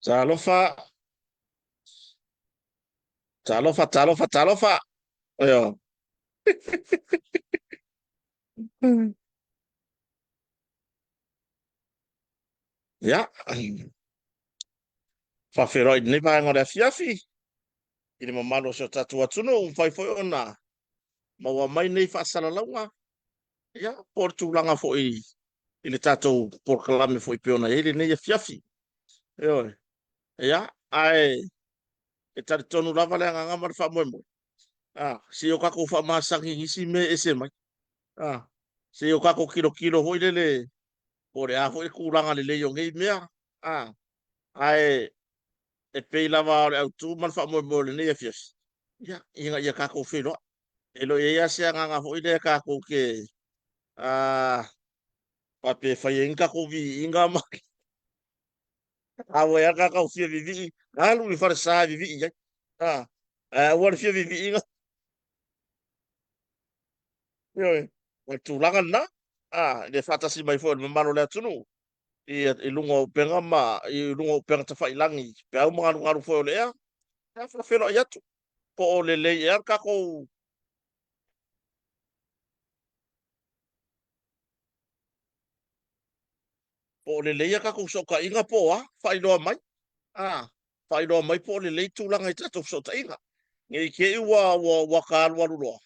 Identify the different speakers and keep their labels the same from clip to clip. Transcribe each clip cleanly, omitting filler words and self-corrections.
Speaker 1: Talofa, talofa, talofa, talofa. Io. Ia, faafeiloai i lenei vaega o le afiafi i le mamalu o si o tatou atunuu, ua mafai foi ona maua mai nei faasalalauga, ia, po o le tulaga foi i le tatou polokalame foi pei ona i ai lenei afiafi. Ioe. Ia, ae e talitonu lava le agaga ma le faamoemoe, se i o tatou faamasani i nisi mea e ese mai. Se i o tatou tilotilo foi lele po o le a foi le tulaga lelei o nei mea. Ae e pei lava o le autu ma le faamoemoe o lenei afiafi, ia, ina ia tatou feiloai. E le o i ai lava se agaga foi lea tatou te faapea e fai ai ni tatou viiga ma a ua i ai le tagata ua fia vivii, alu i le falesa e vivii ai. Ae aua le fia viviiga. Ioe, o le tulaga lena, i le faatasi mai foi o le mamalu o le atunuu i luga o upega ma i luga o upega tafailagi, peau ma galugalu foi o le ea, ia faafeiloai atu. Po o lelei ea le tatou po o lelei a tatou fesootaiga po o a, faailoa mai. Faailoa mai po o lelei tulaga i tatou fesootaiga. Ne i te i ua taalualu loa,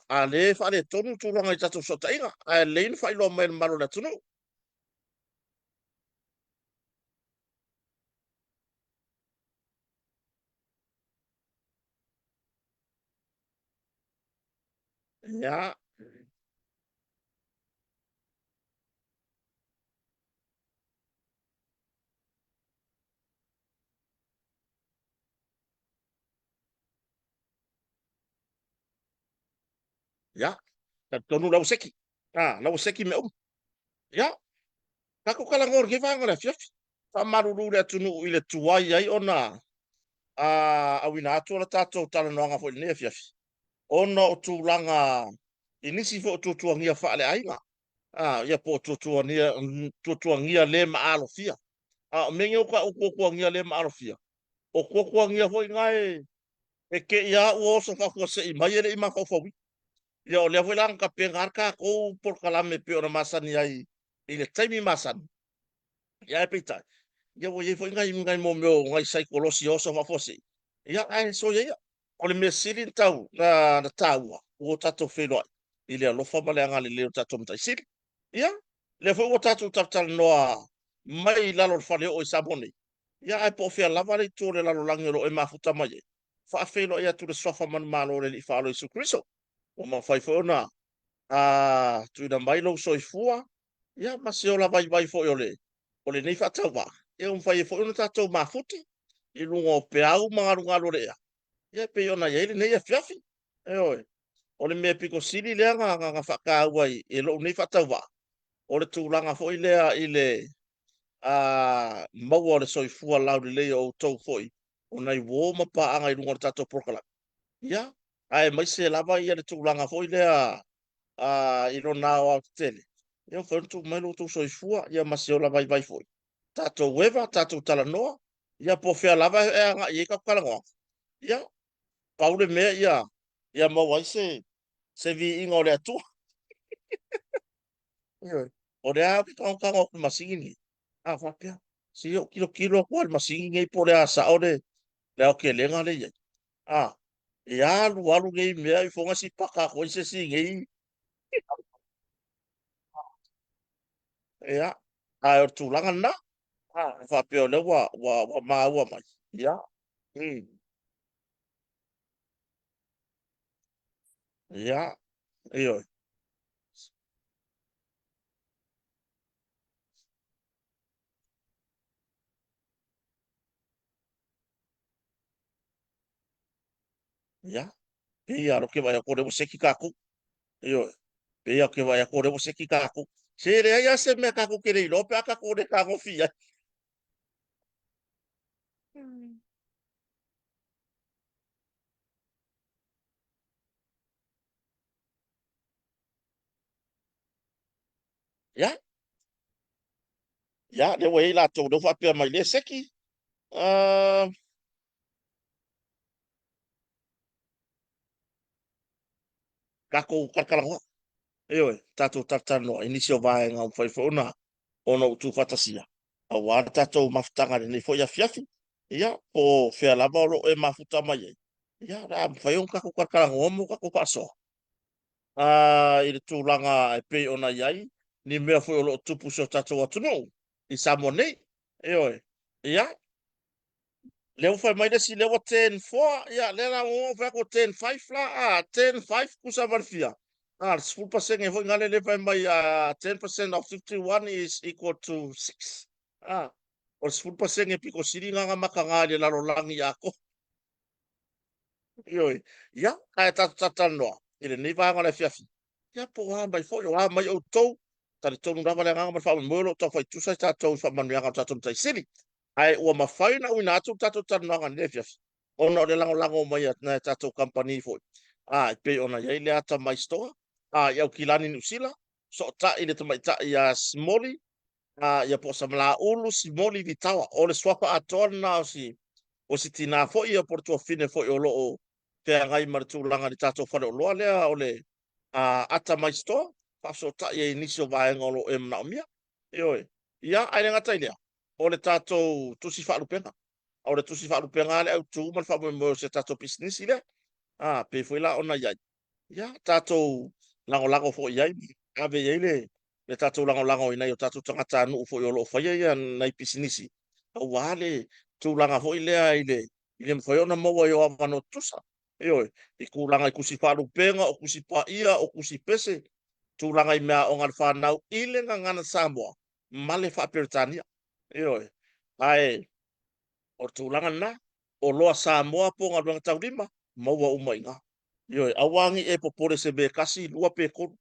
Speaker 1: a lea e faaletonu tulaga i tatou fesootaiga, ae lelei ona faailoa mai e le mamalu o le atunuu. Ia, ia, talitonu la ua seki. La ua seki mea uma. Ia, tatou talanoa i lenei vaega o le afiafi. Faamalulu le atunuu i le tuai ai ona auina atu o le tatou talanoaga foi i lenei afiafi, ona o tulaga i nisi foi o tuatuagia faaleaiga, ia po o tuatuagia le maalofia. A o mea nei o ta'u tuatuagia le maalofia, o tuatuagia foi na e te i a ua oso faafuasei mai e le i mafaufauina. Ia o lea foi la na tapena a le tatou polokalame e pei ona masani ai i le taimi masani. Ia ae peitai, ia ua i ai foi nai mo mea o nai saikolosi oso faafuasei. Ia ae soia ia. O le mea sili na taua, ua tatou feiloai i le alofa ma le agalelei o le tatou Matai Sili. Ia, lea foi ua tatou talatalanoa mai i lalo o le faleoo i Samoa nei. Ia, ae po o fea lava le itu o le lalolagi o lo o e mafuta mai ai, faafeiloai atu i le Suafa manumalo o le Alii Faaola Iesu Keriso. Ua mafai foi ona tuuina mai lou soifua, ia, ma se ola vaivai foi o lenei faatauvaa, ia ua mafai ai foi ona tatou mafuta i luga o peau ma galugalu o le ea, ia, e pei ona i ai lenei afiafi. Ioe. O le mea pito sili lea na faataua i lou nei faatauvaa, o le tulaga foi lea i le maua o le soifua laulelei o outou foi o nai uo ma paaga i luga o le tatou polokalame. Ia, aemaise lava ia le tulaga foi lea i lona aoaotetele, ia ua mafai ona tuu mai lo outou soifua, ia ma se ola vaivai foi. Tatou eva, tatou talanoa, ia po o fea lava e agai i ai tatou talanoaga. Ia, pau le mea ia maua ai se viiga o le Atua. Ioe. O lea ou te tagotago atu i le masini lenei, a faapea, se i ou tilotilo atu lava i le masini lenei po o le a sao le aotelega lea e i ai. E alu alu nei mea ifoga sipaka atu ai se isi nei. Ia, ae o le tulaga lena, faapea o lea ua maua mai. Ia, Ia, ioe. Ia, pei lava o lea ou te vaai atu o lea ua seki tatou. Ioe, pei lava ou te vaai atu o lea ua seki tatou. Se leai lava se mea tatou te le iloa pe a tatou le fetagofi i ai. Ia, ia, lea ua i ai latou lea ua faapea mai, lea e seki. Tatou talatalanoa. Ioe, tatou talatalanoa i nisi o vaega ua mafai foi ona ona ou tuufaatasia aua le tatou mafutaga i lenei foi afiafi. Ia, po o fea lava o lo o e mafuta mai ai, ia, o le a mafai ona tatou talatalanoa ma tatou faasoa i le tulaga e pei ona i ai ni mea foi o lo o tupu i si o tatou atunuu i Samoa nei. Ioe, ia, lea ua fai mai le isi lea ua 10-4, ia lea la ua fai atu ua 10-5 la, a, 10-5 tusa ma le fia, a, le 10% foi na lea fai mai, a, 10% of 51 is equal to 6, a, o le 10% pito sili na na mataga i le lalolagi atoa. Ioe, ia, ae tatou talatalanoa i lenei vaega o le afiafi, ia po o a mai foi, o a mai outou, talitonu lava le agaga ma le faamoemoe o lo o taufai tusa i tatou i faamanuiaga o le tatou Matai Sili. Ae ua mafai ona auina atu le tatou talanoaga i lenei afiafi, ona o le lagolago mai a nai a tatou kamupani foi, a, e pei ona i ai le Atamai Store, a, i Aukilani, Niu Sila, sootai i le tamaitai ia Simoli, a, ia po o Samalaulu Simoli Vitawa. O le suafa atoa lena o si, o si tinā foi, ia po o le tuafafine foi o lo o feagai ma le tulaga i le tatou faleoloa lea o le Atamai Store, faafesootai ai i nisi o vaega o lo o e manaomia. Ioe. Ia, ae le gata i lea, o le tatou tusi faalupega. O le tusi faalupega lava le autu ma le faamoemoe o si a tatou pisinisi lea. A, pei foi la ona i ai, ia, tatou lagolago foi i ai, ave i ai le, le tatou lagolago i nai o tatou tagatanuu foi o lo o faia ia nai pisinisi, aua le tulaga foi lea i le, i le mafai ona maua ai o avanoa tutusa. Ioe, i tulaga i tusi faalupega, o tusi paia, o tusi pese, tulaga i meaaoga a le fanau i le gagana Samoa ma le faa-Peretania. Ioe, ae o le tulaga lena, oloa Samoa po o galuega taulima, maua uma i ina. Ioe, aua ne i e popole i se mea e tasi, lua pe tolu.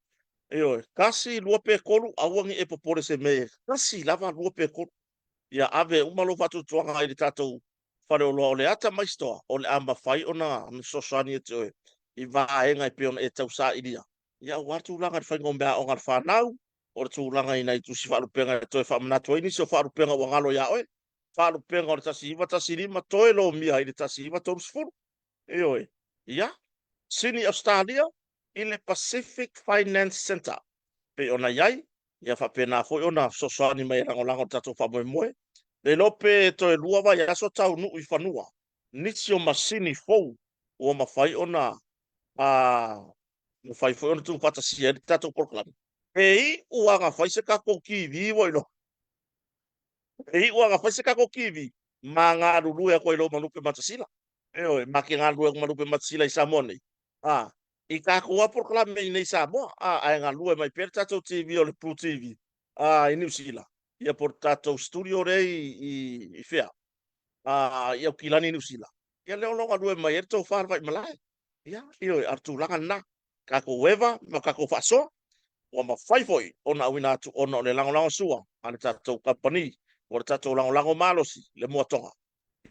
Speaker 1: Ioe, tasi, lua pe tolu, aua ne i e popole i se mea e tasi lava, lua pe tolu. Ia ave uma lou faatuatuaga i le tatou faleoloa o le Atamai Store, o le a mafai ona fesoasoani ia te oe i vaega e pei ona e tausailia, ia aua le tulaga i le faiga o meaaoga a le fanau, o le tulaga i nai tusi faalupega e toe faamanatu ai nisi o faalupega ua galo ia oe, faalupega o le 1915 toe lomia i le 1930. Ioe. Ia, Sini Ausetalia i le Pacific Finance Centre, pei ona i ai, ia faapena foi ona fesoasoani mai e lagolago i le tatou faamoemoe. Le iloa pe toe lua vaiaso taunuu i fanua nisi o masini fou ua mafai ona mafai foi ona tuufaatasia ai le tatou polokalame. E iu lava na fai se tatou TV ua iloa. E iu lava na fai se tatou TV ma galulue atu ai loa ma Lupe Matasila. Ioe, ma te galulue atu ma Lupe Matasila i Samoa nei. A, i tatou lava polokalame i inei i Samoa, a, ae galue mai pea le tatou TV o le Blue TV a, i Niu Sila, ia po o le tatou studio lea i, i, i fea, a, i Aukilani, Niu Sila. Ia lea o lo o galue mai ai le tofa a le Vaimalae. Ia, ioe, a o le tulaga lena, tatou eva ma tatou faasoa, ua mafai foi ona auina atu ona o le lagolagosua a le tatou kamupani, o le tatou lagolago malosi, le Muatoga,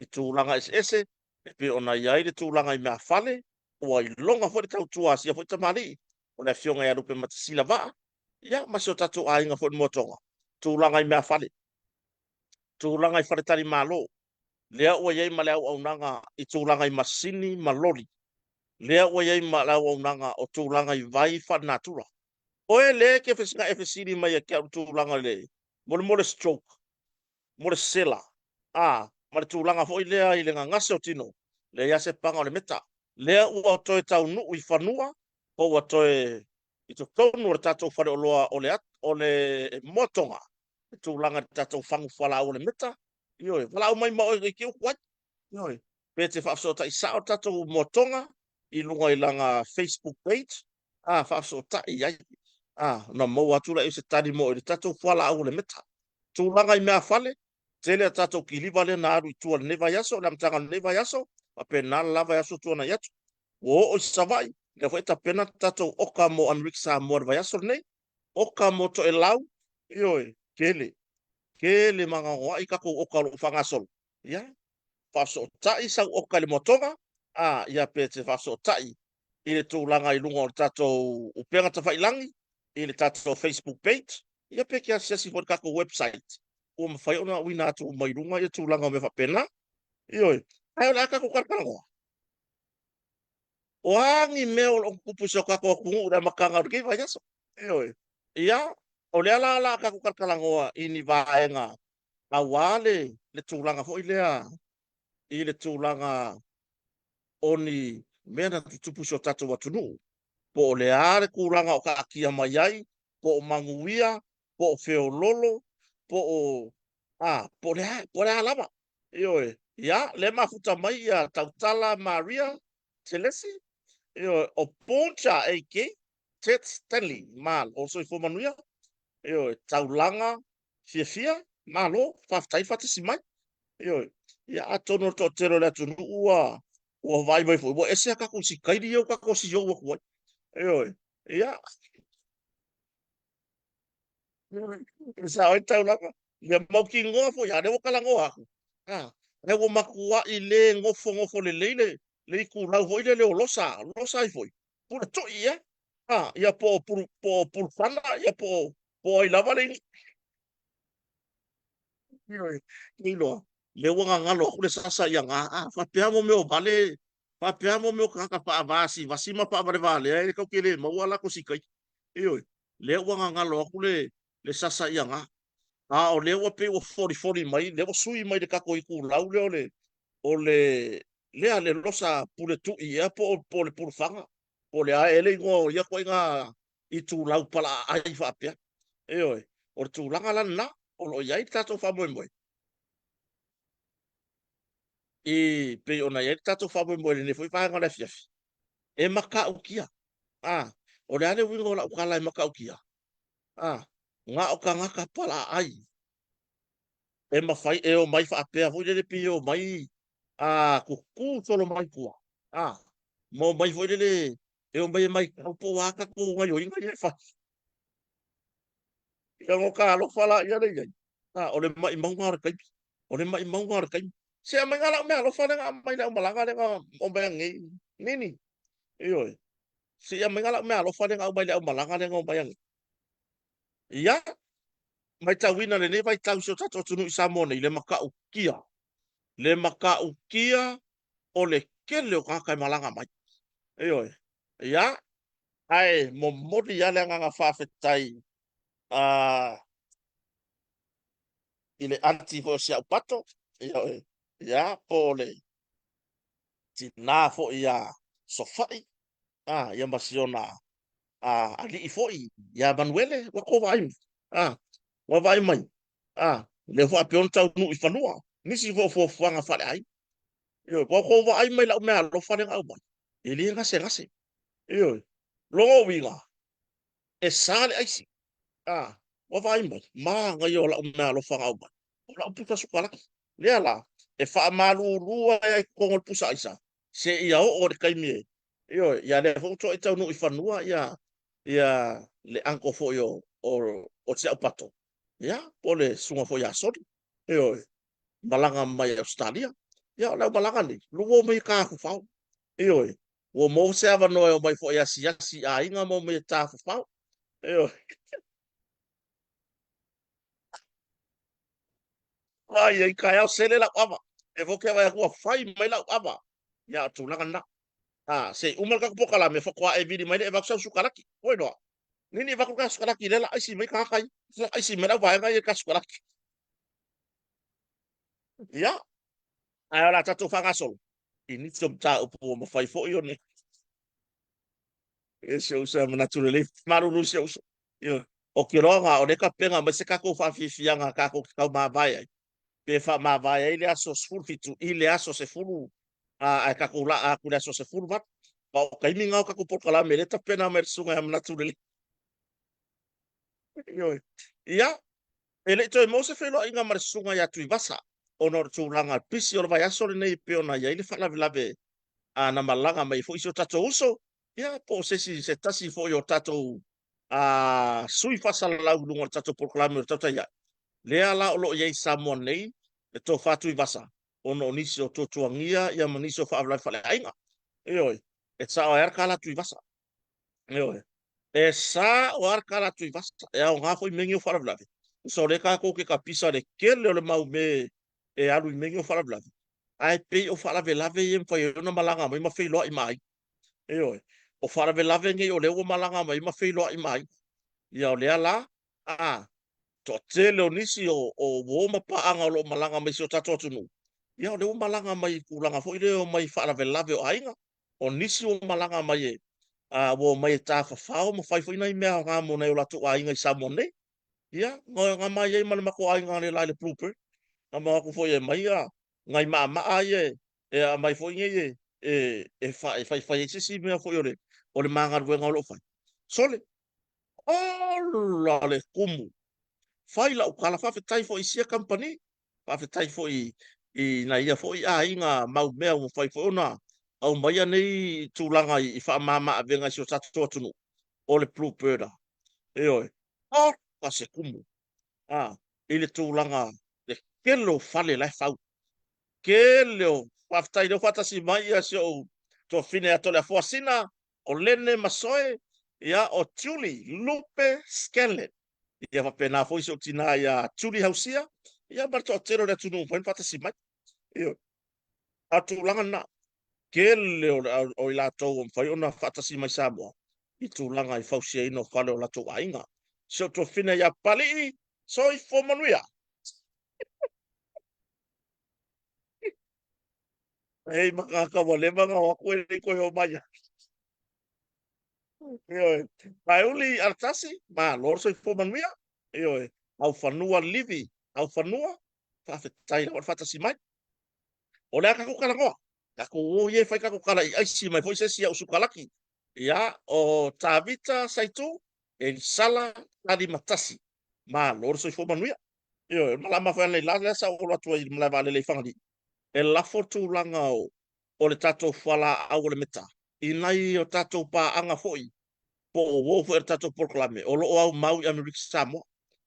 Speaker 1: i tulaga eseese e pei ona i ai le tulaga i meafale, ua iloga foi le tautua a sia foi tamalii, o le Afioga ia Lupematasila Vaa, ia ma si o tatou aiga foi i le Muatoga, tulaga i meafale, tulaga i faletalimalo, lea ua i ai ma le auaunaga i tulaga i masini ma loli, lea ua i ai ma le auaunaga o tulaga i vai faalenatura. Oe lea e te na e fesili mai ia te au i le tulaga i le mo le mo le stroke, mo le sela, a, ma le tulaga foi lea i le gagase o tino, leai lava se paga o le meta. Lea ua toe taunuu i fanua po ua toe i totonu o le tatou faleoloa o le o le Moatoga le tulaga i le tatou fagu fualaau o le meta. Ioe, valaau mai ma oe e te uku ai. Ioe, pe te faafesootai sao le tatou Moatoga i luga i lana Facebook page, a, faafesootai i ai, a, ona maua atu lea o se tali mo oe i le tatou fualaau o le meta. Tulaga i meafale, tele a tatou kiliva lea na alu i tua i lenei vaiaso, le amataga o lenei vaiaso, faapena le la vaiaso tuanai atu. Ua oo i Savaii, lea foi e tapena le tatou oka mo Amerika Samoa i le vaiaso lenei. Oka mo Toelau, ioe, tele, tele magaoaoai tatou oka o lo o faagasolo. Ia, faafesootai sau oka i le Moatoga, a, ia pe te faafesootai i le tulaga i luga o le tatou upega tafailagi, i le tatou Facebook page, ia pe te asiasi foi i le tatou website, ua mafai ona auina atu uma i luga ia tulaga o mea faapena. Ioe, ae o le a tatou talatalanoa? O a ni mea o lo o tutupu i si o tatou atunuu i le amataga o lenei vaiaso? Ioe. Ia, o lea la o le a tatou talatalanoa i ni vaega aua le tulaga foi lea i le tulaga o ni mea na tutupu i si o tatou atunuu, po o le a le tulaga o taatia mai ai, po o manuia, po o feololo, po o a, po o le a, po o le a lava. Ioe. Ia, lea e mafuta mai ia Tautala Maria Selesi, ioe, o Poncha AK, Ted Stanley, malo, soifua manuia. Ioe, taulaga fiafia, malo, faafetai faatasi mai. Ioe. Ia, atonu o le toatele o le atunuu ua ua vaai mai foi, ua ese a tatou sikaili ia ua tatou siou atu ai. Ioe. Ia, e sao ai taulaga. Ia mautinoa foi, a lea ua talanoa atu. A, ae ua matuai le nofonofo lelei le le itulau foi lele o Losa, Losa ai foi. Pule toi ea. A, ia po o pulu, po o Pulufana, ia po o ai lava le Ioe, iloa. Lea ua gagalo atu le sasa ia ga, a, faapea mo mea o vale, faapea mo mea o tagata faavasivasi ma faavalevalea e tatou te le maua a latou sikaiti. Ioe, lea ua gagalo atu le sasa ia ga. A o lea ua pei ua folifoli mai, lea ua sui mai le tatou itulau lea o le, o le, lea le losa pule tui ea po o le pulufaga, po o le a ea le igoa o ia ituaiga itulau palaaai faapea. Ioe, o le tulaga la lena o lo o i ai le tatou faamoemoe. E pei ona i ai le tatou faamoemoe i lenei foi vaega o le afiafi, e matautia. A, o le a le uiga o lau tala e matautia? A, na o tagata palaaai e mafai e omai faapea foi lele pei e omai a tutu solo mai tua. A, ma omai foi lele e omai e matau po o a tatou gaioiga ia e fai. Ia o ka alofa la ia le iai. A, o le maimauga o le taimi. O le maimauga o le taimi. Se aumai nga lau mea alofa lea na aumai le aumalaga lea na omai anei. Nini. Ioe. Se aumai nga lau mea alofa lea na aumai le aumalaga lea na omai anei. Ia, matauina lenei vaitau i si o tatou atunuu i Samoa nei, le matautia. Le matautia o le tele o tagata e malaga mai. Ioe. Ia, ae momoli lava le agaga faafetai i le aunty foi o si au pato, ioe, ia, po o le tina foi ia Sofai, ia ma si ona alii foi ia Manuele, ua tou vaai mai, ua vaai mai, lea faapea ona taunuu i fanua, nisi foi o fuafuaga faaleaiga. Ioe, ua tou vaai mai lau meaalofa lea na aumai, e le gasegase. Ioe, lona uiga, e sa le aisi. A, ua vaai mai, manaia o lau meaalofa na aumai, o lau pusa sukalaki. Lea la, e faamalulu ai i totonu o le pusa aisa, seia oo i le taimi e, ioe, ia lea foi ua toai taunuu i fanua ia, ia le uncle foi o si au pato, ia, po o le susuga foi ia Soli, ioe, malaga mai Ausetalia. Ia, o le aumalaga nei, lua omai e tafafao. Ioe, ua maua se avanoa e omai foi e asiasi i aiga ma omai e tafafao. Ioe. Ai, ai, taeao sele lau ava. E voke vai atu ua fai mai lau ava. Ia, o tulaga lena. A, se i uma le tatou polokalame, faatoa e vili mai le e avatu sau sukalaki. Ua iloa. Nini e avatu le sukalaki lea la aisi mai tagata ia. La aisi mai le auvaega ia i le sukalaki. Ia, ae o le a tatou faagasolo i nisi o mataupu ua mafai foi ona e si ou uso e manatu lelei. Malulu i si ou uso. Ioe. Ou te iloa na o lea e tapena mai se tatou faafiafiaga tatou te taumavae ai, pe faamavae ai le aso 17 i le aso 10, ae tatou laa atu i le aso 18. Ma o taimi na o tatou polokalame lea e tapena mai e le Susuga ia Manatu Lelei. Ioe. Ia, e le i toe maua se feiloaiga ma le Susuga ia Tuivasa ona o le tulaga pisi o le vaiaso lenei e pei ona i ai le faalavelave na malaga mai ai foi si o tatou uso, ia po o se isi, se tasi foi o tatou sui faasalalau i luga o le tatou polokalame o le Tautai Ae. Lea la o lo o i ai i Samoa nei le Tofa Tuivasa ona o nisi o tuatuagia ia ma nisi o faalavelave faaleaiga. Ioe, e sao ai lava le tala a Tuivasa. Ioe. E sao lava le tala a Tuivasa. E aoga foi mea nei o faalavelave. Tusa o lea tatou te tapisa le tele o le mau mea e alu i mea nei o faalavelave. Ae pei o faalavelave ia e mafai ai ona malaga mai ma feiloai ma aiga. Ioe. O faalavelave nei o lea ua malaga mai ma feiloai ma aiga. Ia o lea la, a, toatele o nisi o uo ma paaga o lo o malaga mai i si o tatou atunuu, ia o lea ua malaga mai i tulaga foi lea e omai i faalavelave o aiga. O nisi ua malaga mai e, a, ua omai e tafafao ma fai foi nai mea aoga mo nai o latou aiga i Samoa nei. Ia, na mai ai ma le matou aiga analeila i le Bluebird. Na ma o atu foi e aumai nai maamaa ia e aumai foi nei e faifai ai se isi mea foi o le ma galuega o lo o fai. Sole, ola le kumu! Fai lau tala, faafetai foi i sia kamupani, faafetai foi i nai ia foi aiga mau mea ua mafai foi ona aumaia nei tulaga i faamama-avega i si o tatou atunuu, o le Bluebird. Ioe, oka se kumu i le tulaga le tele o fale la e fau. Tele o faafetai lea ua faatasi mai ia si ou tuafafine ia Toleafoa Sina, o Lene Masoe, ia o Julie Lupe Scanlan. Ia faapena foi si ou tina ia Julie Hausia, ia ma le toatele o le atunuu ua mafai ona faatasi mai. Ioe. A o le tulaga lena, tele o i latou ua mafai ona faatasi mai Samoa i tulaga i fausiaina o fale o latou aiga. Si ou tuafafine ia Papalii, soifua manuia! Hei ma tagata ua leva ona o atu e le i toe o mai ai. Ioe. Paeuli Alatasi, malo le soifua manuia. Ioe. Aufanua Livi, Aufanua, faafetai lava le faatasi mai. O le a tatou talanoa? Tatou o ia e fai tatou tala i aisi mai foi se isi au sukalaki. Ia, o Tavita Saitu, Elisala Talimatasi. Malo le soifua manuia. Ioe, o le malama foi analeila lea sa ou alu atu ai i le malae vaalele i Fagalii, e lafo tulaga o le tatou fualaau o le meta i nai o tatou paaga foi po o uo foi a le tatou polokalame o lo o aumau i Amerika Samoa.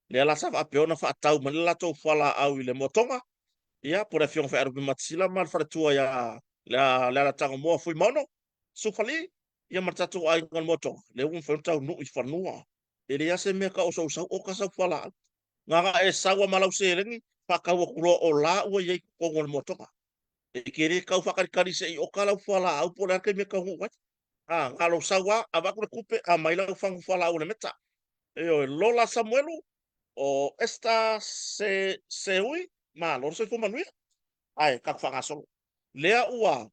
Speaker 1: Lea la sa faapea ona faatau mai le latou fualaau i le Moatoga, ia, po o le Afioga foi ia Arope Matisila ma le faletua ia Lealatagomoa Fuimaono Sufali, ia ma le tatou aiga o le Moatoga, lea ua mafai ona taunuu i fanua. E leai lava se mea e tau o sou sau, oka sau fualaau. Na ona e sau lava ma lau seleni, faatau atu loa o la ua i ai i totonu o le Moatoga. E te le tau faatalitali se i oka lau fualaau po o le a le taimi e taunuu ai. A, na o lou sau lava, avatu le tupe, aumai lau fagu fualaau o le meta. Ioe, Lola Samuelu, o Esther Seui, malo le soifua manuia. Ae, tatou faagasolo. Lea ua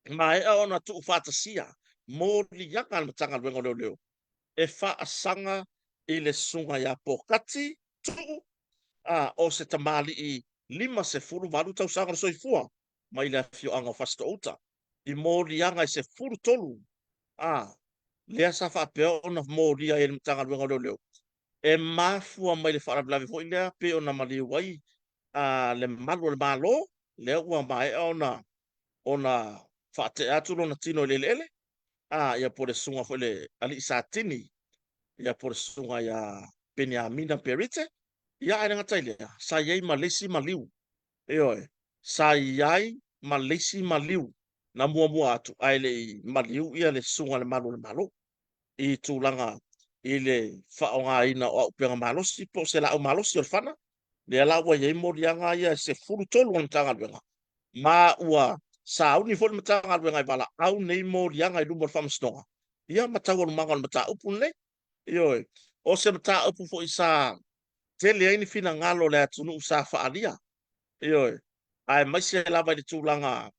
Speaker 1: maea ona tuufaatasia moliaga a le Matagaluega o Leoleo e faasaga i le Susuga ia Pokati Tuu, a o se tamalii 58 tausaga o le soifua mai le afioaga o Fasitoouta i moliaga e 13, a lea sa faapea ona molia ai e le Matagaluega o Leoleo e mafua mai le faalavelave foi lea pei ona maliu ai le malu o le Malo, lea ua maea ona faatea atu lona tino i le eleele, a ia po o le susuga foi le alii Satini, ia po o le susuga ia Peniamina Perite, ia ae le gata i lea, sa i ai ma le isi maliu, ioe, sa i ai ma le isi maliu na muamua atu ae le i maliu ia le susuga i le malu o le Malo i tulaga i le faaaogaina o auupega malosi po o se laau malosi o le fana, lea la ua i ai moliaga ia e 13 o le Matagaluega, ma ua sauni foi le Matagaluega e valaau nei moliaga i luma o le Faamasinoga, ia ma taualumaga o le mataupu lenei. Ioe, o se mataupu foi sa tele ai ni finagalo o le atunuu sa faaalia, ioe, aemaise lava i le tulaga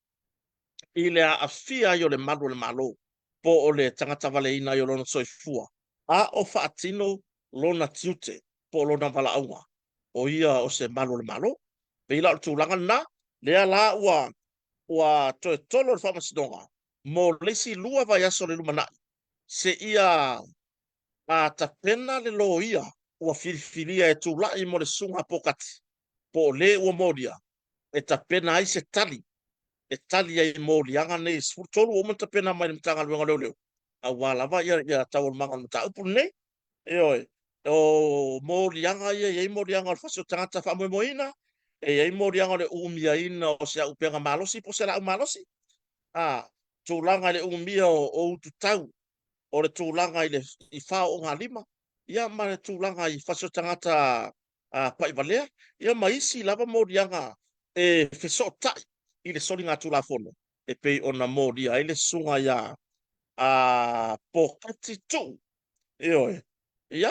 Speaker 1: i le aafia ai o le malu o le Malo, po o le tagata valeina ai o lona soifua, a o faatino lona tiute po o lona valaauga, o ia o se malu o le Malo. Pei la o le tulaga lena, lea la ua toe tolo le Faamasinoga mo le isi 2 vaiaso le lumanai, seia tapena le loia ua filifilia e tulai mo le susuga a Pokati, po o le ua molia, e tapena ai se tali e tali ai i moliaga nei e 13 ua uma ona tapena mai le Matagaluega o Leoleo, aua lava ia taualumaga o le mataupu lenei. Ioe, o moliaga ia, e i ai moliaga o le fasi o tagata faamoemoeina, e i ai moliaga o le umiaina o se auupega malosi po o se laau malosi, a, tulaga i le umia o ututau, o le tulaga i le i faaoogalima, ia ma le tulaga i fasi o tagata paivalea, ia ma isi lava moliaga e fesootai. i le soligatulafono e pei ona molia ai le susuga ia a Pokati Tuu. Ioe. Ia,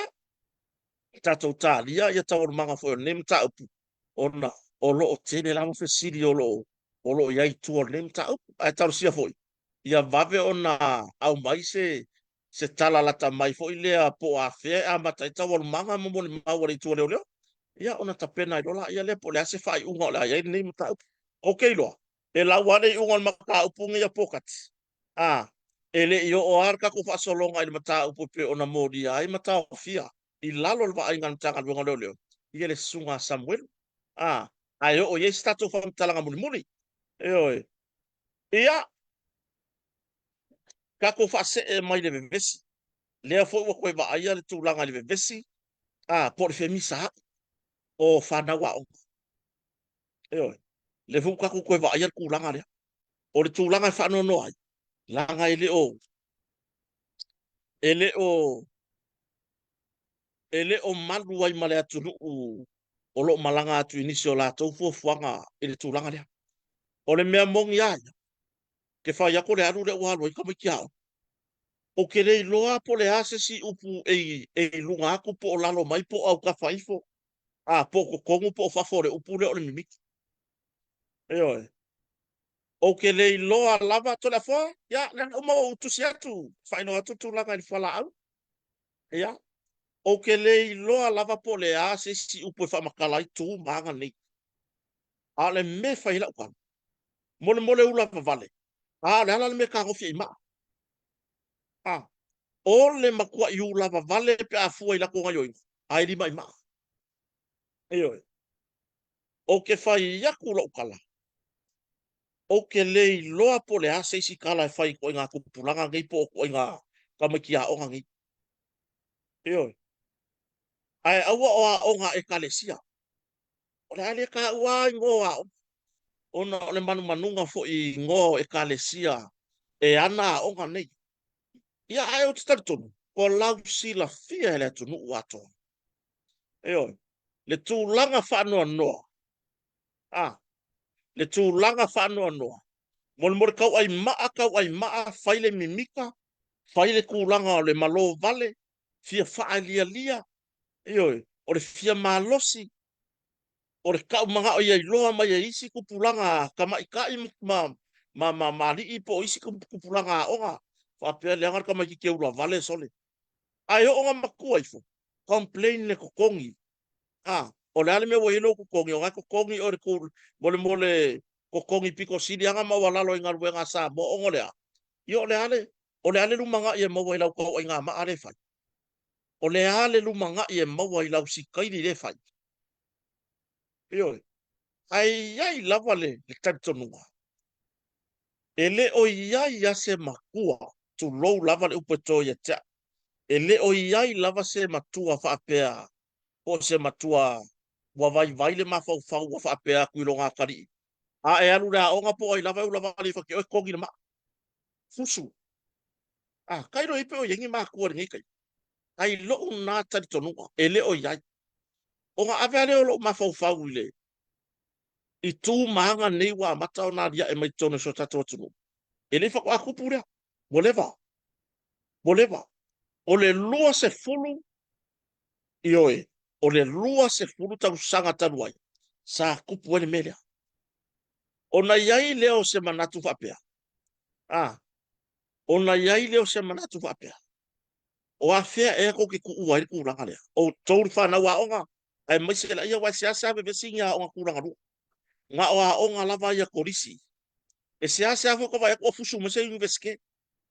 Speaker 1: tatou talia ia taualumaga foi o lenei mataupu, ona o lo o tele lava fesili o lo o i ai i tua o lenei mataupu. Ae talosia foi ia vave ona aumai se tala lata mai foi lea po o afea e amata ai taualumaga ma molimau a le Itu a Leoleo, ia ona tapena ai loa laia lea po o le a se faaiuga o le a i ai lenei mataupu. Ou te iloa, e lau lava le iuga o le mataupu lenei a Pokati, a e le i oo lava le tatou faasologa i le mataupu e pei ona molia ai ma taofia i lalo o le vaaiga a le Matagaluega o Leoleo ia le susuga a Samuelu, a ae oo i ai se tatou faamatalaga mulimuli. Ioe. Ia, tatou faasee mai le vevesi. Lea foi ua toe vaaia le tulaga i le vevesi, a po o le femisaai o fanau aoga. Ioe. Lea foi ua tatou toe vaaia le tulaga lea. O le tulaga e faanoanoa ai, leaga e le o malu ai ma le atunuu o lo o malaga atu i nisi o latou fuafuaga i le tulaga lea. O le mea moni lava ia, ke fai atu le alu lea ua alu ai tamaiti aoga. Ou te le iloa po o le a se isi upu e i luga atu po o lalo mai po o autafa ifo, a po o totonu po o fafo o le upu lea o le mimita. Ioe. Ou te le iloa lava, Toleafoa, ia, lea na uma ou tusi atu, faailoa atu le tulaga i le fualaau. Ia, ou te le iloa lava po o le a se isi upu e faamatala ai tu ma aga nei. A o le mea e fai ai lau tala, molemole ula vavale, a o le a la le mea e tagofi ai i maa? A, o le matuai ula vavale pe a fua i latou gaoioiga, ae lima i maa. Ioe. Ou te fai atu lau tala, ou te le iloa po o le a se isi tala e fai i ituaiga tupulaga nei po o ituaiga tamaiti aoga nei. Ioe. Ae aua o aoga a Ekalesia. O le a le taua lava igoa o aoga, ona o le manumanuga foi i igoa o Ekalesia e ana aoga nei. Ia, ae ou te talitonu, ua lausilafia e le atunuu atoa. Ioe. Le tulaga faanoanoa, a, le tulaga faanoanoa, molemole tauai maa, tauai maa, fai le mimita, fai le tulaga o le malo vale, fia faaalialia, ioe, o le fia malosi, o le tau manao ia iloa mai e isi tupulaga tamaitai ma alii po o isi tupulaga aoga, faapea leaga le tamaitiiti e ulavale sole. Ae oo ina matua ifo, complain le totogi. A, o le a le mea ua i ai lou totogi? O na e totogi oe le tu molemole totogi pito sili aga maualalo i galuega a Samoa ona o le a? Ia o le a le, o le a le lumanai e maua i lau tauaigamaa lea e fai? O le a le lumanai e maua i lau sikaili lea e fai? Ioe. Ae i ai lava le talitonuga, e le o i ai lava se matua, tulou lava le upu e to ia te au, e le o i ai lava se matua faapea po o se matua ua vaivai le mafaufau ua faapea atu i lona atalii, a e alu i le aoga po o ai lava e ulavale ifo ia te oe, togi le maa. Fusu. A, tailo i ai pe o i ai ni matua i lenei taimi. Ae i lou na talitonuga, e le o i ai. Ona ave lava lea o lou mafaufau i le i tu ma aga nei ua amata ona aliae mai totonu o si o tatou atunuu. E le i faatoa tupu lea. Ua leva. Ua leva. O le 20, ioe, o le 20 tausaga talu ai, sa tupu ai le mea lea. Ona i ai lea o se manatu faapea, a, ona i ai lea o se manatu faapea, o afea ea tou te tuua ai le tulaga lea? O outou le fanau aoga, aemaise laia, aua e seasea vevesi ni aoga tulaga lua. Na o aoga lava ia kolisi. E seasea foi ka vaai atu o fusu mai se Iunivesite.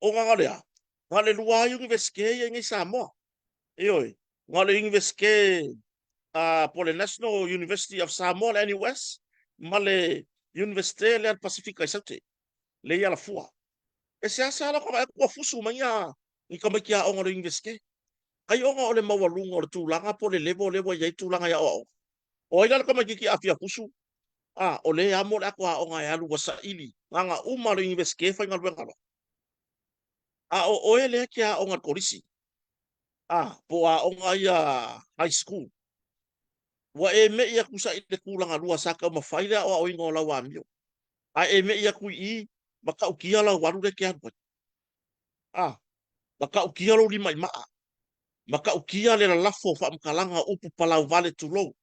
Speaker 1: Ona na o le a? Na o le lua lava Iunivesite ia i nei Samoa. Ioe, na o le Iunivesite po o le National University of Samoa, le NUS, ma le Iunivesite lea a le Pasefika i Saute, lea i Alafua. E seasea la ka vaai atu ua fusu mai ni tamaiti aoga o le Iunivesite. Ai ona o le maualuga o le tulaga po o le level lea ua i ai tulaga i aoaoga. O ai la le tamaitiiti a fia fusu? A, o lea e amo le ato aoga e alu ua saili gaga uma le Iunivesite faigaluega loa. A o oe lea e te aoga i le kolisi, a, po o aoga ia high school, ua e me'i atu saili le tulaga lua sa taumafai le aoaoina o lau amio. Ae e me'i atu i i, matautia lau alu lea e te alu ai. A, matautia lou limaimaa, matautia le lalafo o faamatalaga o upu palauvale tulou.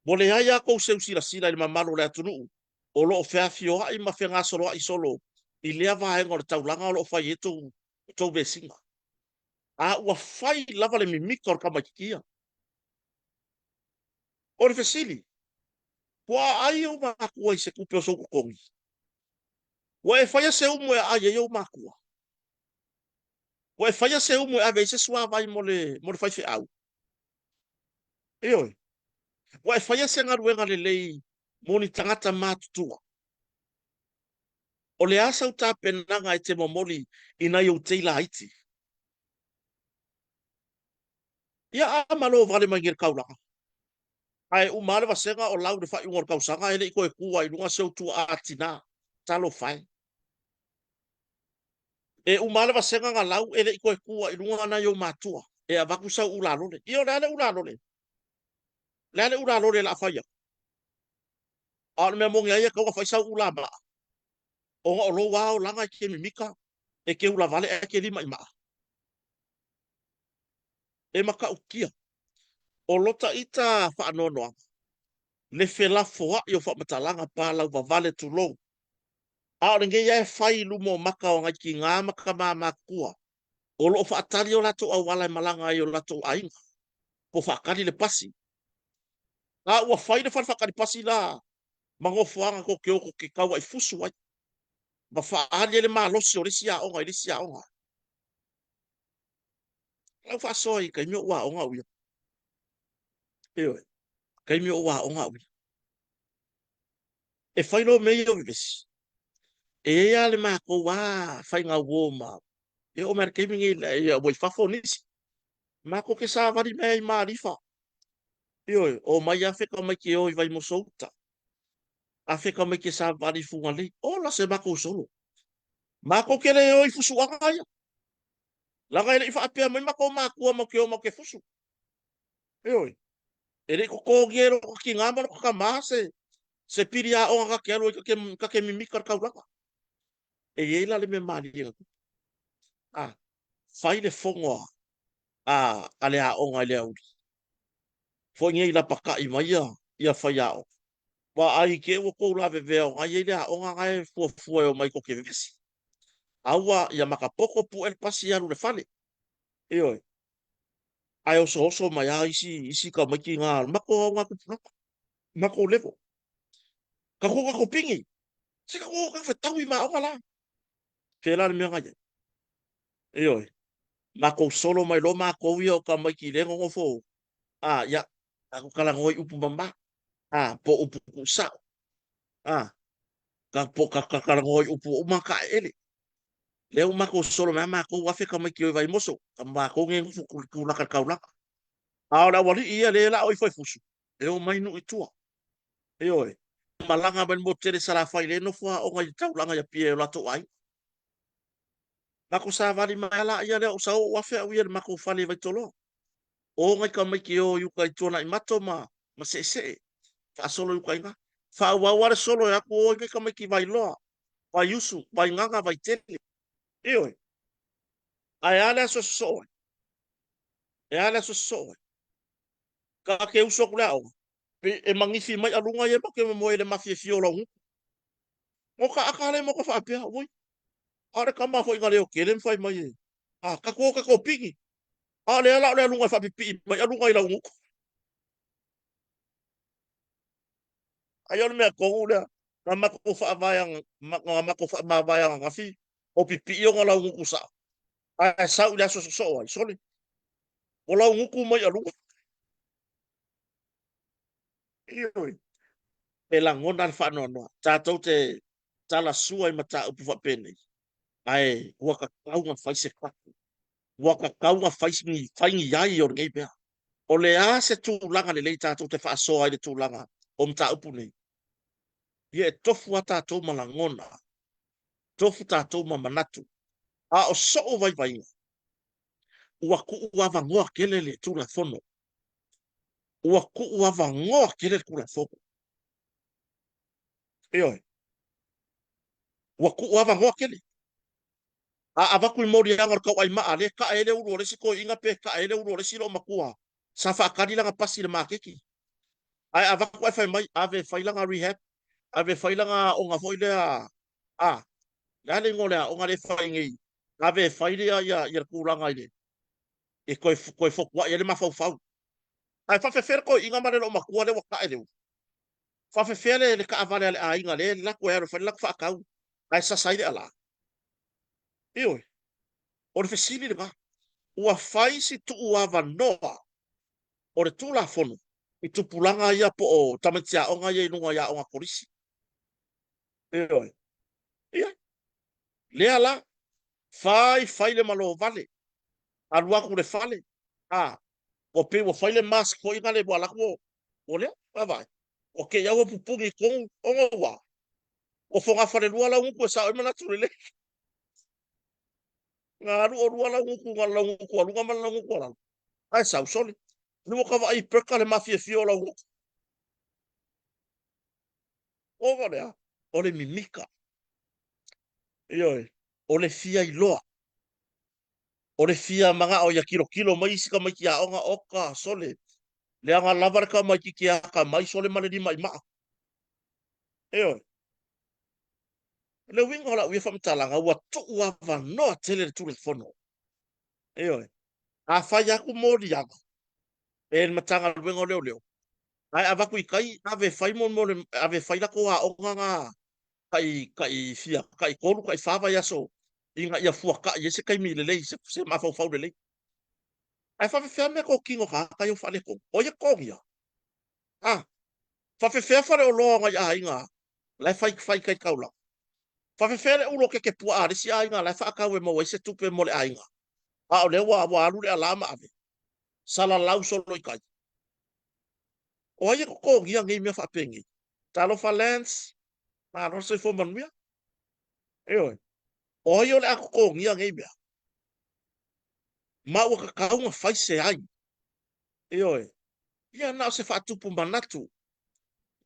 Speaker 1: Ua leai a tou seu silasila i le mamalu o le atunuu o lo o feafioai ma fegasoloai solo i lea vaega o le taulaga o lo o fai ai tou, tou vesiga. A ua fai lava le mimita o le tamaititia. O le fesili, ua aai ou matua i se tupe o sou totogi? Ua e faia se umu e aai ai ou matua? Ua e faia se umu e ave ai se suavai mo le, mo le faifeau? Ioe. Ua e faia se galuega lelei mo ni tagata matutua? O le a sau tapenaga e te momoli i nai ou tei laiti? Ia a malo vale mai nei le taulaga. Ae uma lava le vasega o lau i le faaiuga o le tausaga e le i toe tu lava i luga si ou tuaa tina. Talofa e. E uma lava le vasega na lau e le i toe tu lava i luga nai ou matua e avatu sau ulalole. Ia o le a le ulalole? O le a le ulalole o le a fai atu? A o le mea moni a ia e tatau ona fai sau ulamaa ona o lou lava olaga e te mimita, e te ulavale ae te limaimaa. E matautia. O lota ita faanoanoaga, le felafoai o faamatalaga palauvavale tulou. A o lenei lava e fai i luma o maka o nai tiga ma tama matutua o lo o faatali o latou auala e malaga ai i o latou aiga, po o faatali le pasi. A ua fai le fale faatali pasi la ma nofoaga tou te o tou te tauai fusu ai ma faaali ai le malosi o le isi aoga i le isi aoga. Lau faasoa i taimi o ou aoga au ia. Ioe, taimi o ou aoga au ia. E fai loa mea ia o vevesi. E i ai lava le matou a faiga uo ma e oo mai le taimi nei ua i fafo nisi. Matou te savali mai ai i Malifa. Ioe, omai afe tamaiti e o i Vaimoso uta. Afe tamaiti e savali i Fugalei. Ola se matou solo. Matou te le o i fusuaga ia. Leaga e le i faapea mai matou matua matou te o matou te fusu. Ioe. E le i totogia e lota tina ma lota tama se, se pili aoga ta te alu ai ta te mimita le taulaga. E i ai la le mea malie na tupu. A, fai le fono a, a, a le aoga i le aoauli. Foi nei lapatai mai ia, ia faiaoga. Vaai i te i ua tou lavevea o na i ai le aoga na e fuafua e omai tou te vevesi. Aua ia makapoto pue le pasi alu i le fale. Ioe. Ae osooso mai lava isi, isi tamaiti na matou augatupulaga, matou level. Tatou tatou pigi. Se tatou o fetaui ma aoga la. Pēlā le mea na i ai. Ioe. Matou solo mai loa matou ia o tamaiti le nonofo. A, ia, tatou talanoa i upu mama. A, po o upu tuusao. A, ka, po ka, ka talanoa i upu uma ka ele. Lea ua matou solo mai matou afe tamaiti o i Vaimoso, ka matou nei nofo tulaka i le taulaga. A o le aualii ia lea la o ifo e fusu, e omai nuu i tua. Ioe. Malaga mai le motu tele i Salafai lea e nofo aoga i le taulaga i Apia i o latou aiga. Matou savali mai lava laia lea o sau ou afe au ia i le matou fale i Vaitoloa. O nai tamaiti e o i uka i Tuanaimato ma ma Seesee. Faasolo i uka i ina. Faaauau lava le solo e atu o ai nai tamaiti i Vailoa, Vaiusu, Vaigaga, Vaitele. Ioe. Ae a le aso e sosoo ai? E a le aso e sosoo ai? Ka te usu atu le aoga, pe e magifi mai aluga ia ma te momoe i le mafiafia o lau gutu. O ka aka le mo ka faapea, oi. A o le tama foi na leo tele ma fai mai e, a, tatou o tatou pigi. A o lea la o le aluga e faapipii mai aluga i lau gutu. Ai o le mea tonu lea, na matou faavae, na matou faamavae ananafi, o pipii ona lau gutu sao. Ae sau i le aso sosoo ai, sole, o lau gutu mai aluga. Ioe. E lagona le faanoanoa. Tatou te talasua i mataupu faapenei, ae ua tatau ona fai se tapu. Ua tatau ona fai ni, fai ni ai o lenei mea. O le a se tulaga lelei tatou te faasoa ai i le tulaga o mataupu nei? Ia e tofu lava tatou ma lagona, tofu tatou ma manatu. A o sou vaivaiga, ua tuuavanoa tele le Tulafono. Ua tuuavanoa tele le Tulafono. Ioe. Ua tuu avanoa tele. A avatu i moliaga o le tauaimaa lea e tae ai le ulu o le isi toeaina pe tae ai le ulu o le isi loomatua sa faatali lana pasi i le maketi. Ae avatu ae fai mai, ave e fai lana rehab, ave e fai lana aoga foi lea, a, le a le igoa o le aoga lea e fai nei, ave e fai ia, ia, ia le tulaga i le, e toe, toe fotuai ai le mafaufau. Ae faafefea le toeaina ma le loomatua lea ua tae le ulu? Faafefea le, le taavale a le aiga lea e alu atu e alu e fai le latou faatau ae sasa ai le ala? Ioe. O le fesili lena. Ua fai si tuuavanoa o le Tulafono i tupulaga ia po o tamaiti aoga ia i luga i aoga kolisi. Ioe. Ia. Lea la, fai fai le malovale, alu atu i le fale, a, ua pei ua fai le mask foi na le ua alu atu ua lea, vaavaai. Ua kei au ua pupuni i totonu ona ua ua fogafalelua lau gutu e sao ai manatu lelei. Na alu olua lau gutu na lau gutu a luga ma lau gutu a lalo. Ae sau sole. Ni ua ka vaai peka le mafiafia o lau gutu. Ona lea, o le mimika. Ioe, o le fia iloa. O le fia manao ia kilokilo mai isi tamaiti aoga, oka, sole, leaga lava le tamaititi atamai sole ma le lima i maa. Ioe. O le uiga o lau ia faamatalaga, ua tuu avanoa tele le Tulafono. Ioe. A fai atu moliaga e le Matagaluega o Leoleo, ae avatu i tai, ave e fai mo, mo le, ave e fai latou aoga na tai, tai fia, tai tolu, tai fa vaiaso ina ia fuatai ai se taimi lelei, se, se mafaufau lelei. Ae faafefea mea totino tagata ia ua faaletonu? O ai e totogia? A, faafefea faleoloa o nai aiga la e fai fai kai taulaga? Faafefea le ulo o kekepuaa a le isi aiga la e faatau e maua ai se tupe mo le aiga, a o lea ua, ua alu le alā ma ave, salalau solo i tai? O ai e totogia nei mea faapenei? Talofa Lance, malo le soifua manuia. Ioe. O ai o le a totogia nei mea? Ma ua tatau ona fai se ai. Ioe. Ia na o se faatupu manatu.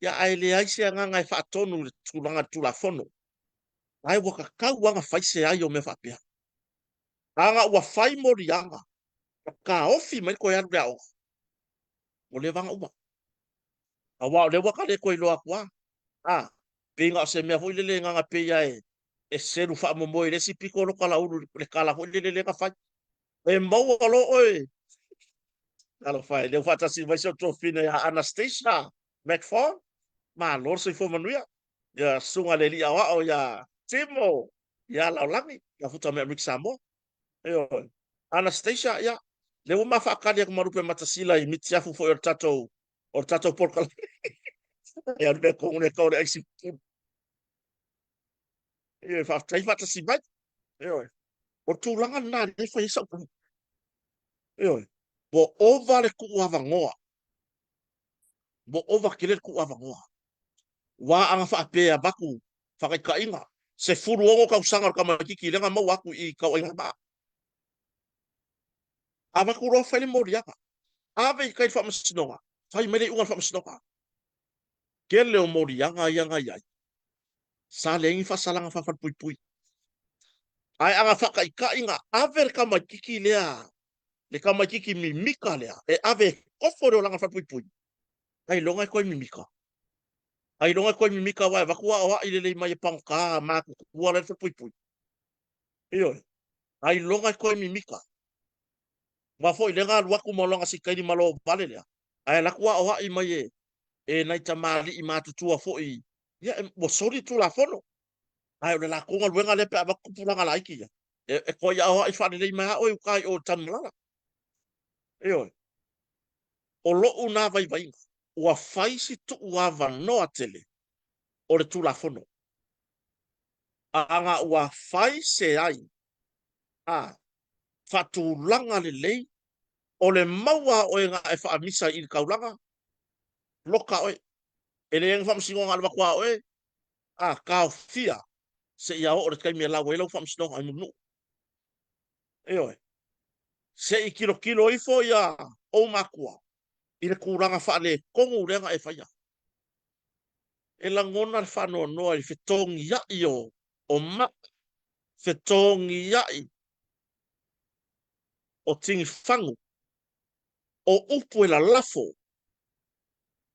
Speaker 1: Ia ae leai se agaga e faatonu i le tulaga i le Tulafono. Ae ua tatau lava ona fai se ai o mea faapea. Ana ua fai moliaga, ua taofi mai toe alu i le aoga, ua leva ona uma. Aua o lea ua ta le toe iloa atu lava. A, pei na o se mea foi lele na pei lava e, e selu faamomoe i le isi pito o lota laulu i le tala foi lele lea na fai. E maua loa oe. Talofa e, lea ua faatasi mai si ou tuafafine ia Anastasia McFaul. Malo le soifua manuia. Ia susuga i le alii aoao ia Timo ia Laolagi, ia futa mai Amerika Samoa. Ioe. Anastasia, ia, lea ua ma faatali atu ma Lupematasila i mitiafu foi o le tatou o le tatou polokalame. Ia, le mea le tau le aisi. Ioe, faafetai faatasi mai. Ioe. O le tulaga lena lea e fai ai sau tala. Ioe. Ua ova le tuuavanoa. Ua ova tele le tuuavanoa. Ua aga faapea avatu faataitaiga, 16 tausaga o le tamaitiiti lea na maua atu i Tauaigamaa. Avatu loa fai le moliaga. Ave i tai i le faamasinoga, fai mai le iuga o le faamasinoga. Tele o moliaga ia na i ai, sa leai ni faasalaga faafalepuipui. Ae a na faataitai na ave le tamaitiiti lea, le tamaitiiti mimika lea, e ave e kofo le olaga falepuipui, ailoga e toe mimika. Ailoga e toe mimika aua e avatu aoai lelei mai e pagota matutua la e i le falepuipui. Ioe. Ailoga e toe mimika. Aua foi lea na alu atu ma lona sikaili malo vale lea, ae alu atu aoai mai e, e nai tamalii matutua foi, ia, ua soli le Tulafono. Ae o le latou galuega lea pe a avatu tupulaga laiti ia, e, e toe aoai faalelei mai lava oe i uta i o i le Tanumalala. Ioe. O lou na vaivaiga, ua fai si tuuavanoa tele o le Tulafono. Aga ua fai se ai a faatulaga lelei o le maua o oe na e faamisa i le taulaga, loka oe. E leai ni faamasinoga a le avatu a oe, a taofia seia oo i le taimi e lau ai lau faamasinoga i Mulinuu. Ioe. Se i tilotilo ifo ia ou matua i le tulaga faaletonu lea na e faia. E lagona le faanoanoa i le fetogiai o O maa fetogiai o tigifagu, o upu e lalafo.